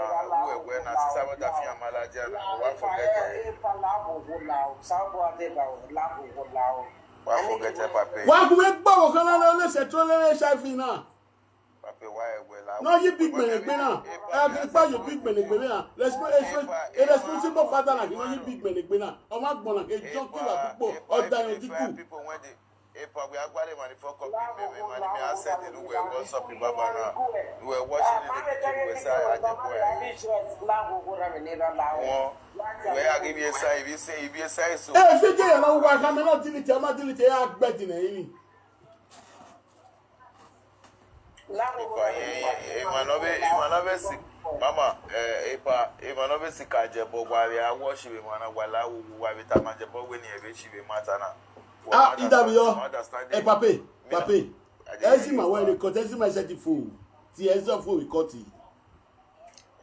we, we na, since avbe ọdafi yan ma ladian na, wa forget ẹ. Wa forget ẹ, papa. Wa gu mwẹ gbe ọvbokhan na, ne ọ lele sẹ to lele HIV na. Papa, wa ẹwẹ la. Ne ọ ye big man egbe na. Epa, a ghi kpa ye big man egbe na. Respo-, respo-, a responsible father na ghi ne ọ ye big man egbe na. Ọ ma gbọn na, a junkie wa kpokpo, ọ da yan digudu. People when they, epa, we are going to fuck up in me, me, man, me, I said it, we were WhatsApp in Baba na. We were watching the video, we say, I just boy. Wọ́n, we are giving a sign, if you say, if you say so. Eh, if you get a lot of work, I'm not delete, I'm not delete, I bet in any. Epa, eh, eh, emwa ne ọ vbe, emwa ne ọ vbe si, mama, eh, epa, emwa ne ọ vbe si ka jẹ bọ, wa vbe a worship emwa na, wa la wo, wa vbe tama jẹ bọ wẹ ne ẹ vbe si vbe matter na. Ah, understand, idaviyọ. Understand. Eh, pape, pape. Ezi ma wẹ record, ezi ma sẹtin fo. Ti ezi fo record.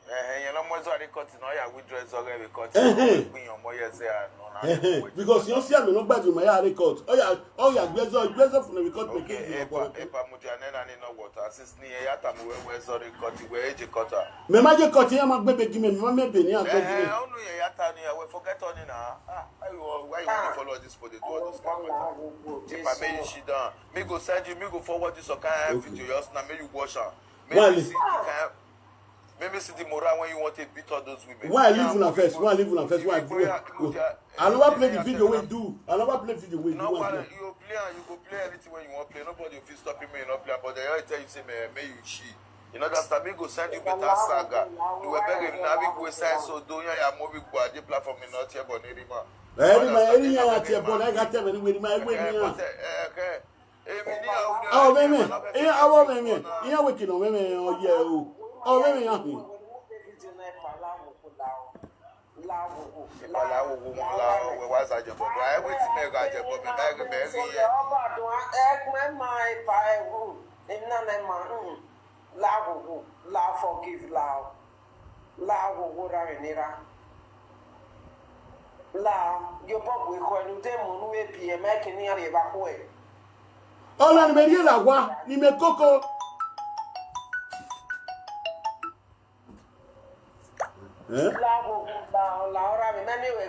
Ẹhẹn, iran ne ọ mu ẹzọ a record ne ọ ya withdraw ẹzọ ghe vbe court. Ẹhẹn. Ọ gbe iran ọmọ ye ẹzẹ a nọ na. Ẹhẹn, because iran si amẹ ne ọ gbadu ma ya record. Ọ ya, ọ ya gbe ẹzọ, gbe ẹzọ funu vbe court. Okay, make it epa, epa, mudia nẹ na ni nọ wọta, since ne iran ya tama wẹ, wẹ ẹzọ record, wẹ e je court a. Mẹ ma je court, iran ma gbe ebe gi mẹ, mẹ ma miẹn ebe ne iran gbe gi mẹ. Ẹhẹn, ọnu iran ya ta ni, wẹ forget ọni na. Ah, why you, why you want to follow all these people, they do all those kind of matter? Epa, make you sit down. Me go send you, me go forward you some kind of video, just now, make you watch am. Make you see the kind, make me see the morale when you want to beat all those women. Why I leave una first? Why I leave una first? Why I do it? I never play the video we do. I never play video we do. No, you play and you go play anything when you want play. Nobody will stop you, me not play. But they always tell you, say, man, may you cheat. You know that me go send you better saga. You were begging now, we go side so do you have movie go at the platform in not here, but any man. Any man, any man at here, but I got them anyway. My way, yeah. Okay. Ọ mwẹ mwẹ, iran, ọ mwẹ mwẹ, iran wẹ ke ne ọ mwẹ mwẹ, ọ ye o. Ọ mwẹ mwẹ iran hin. Epa, la wo wo, la wo, wẹ wa za jẹ bọ, bro. Ẹ wẹ ti mẹ gha jẹ bọ, mẹ ma ghe mẹ ghe ye. Ọba dun ẹgbẹ ma epa ẹwu, emwi na ma, mm, la wo wo, la forgive, la o. La wo wo ra vbe ne ra. La, ye obọ gbe ekhọe ne u de mu ne u vbe biẹ, ma ẹke ne iran rhie vbe akhuẹ. Ọna ne imẹ rhie la owa, ne imẹ koko. La, la, la, ọra mwẹ, mẹ miẹn wẹ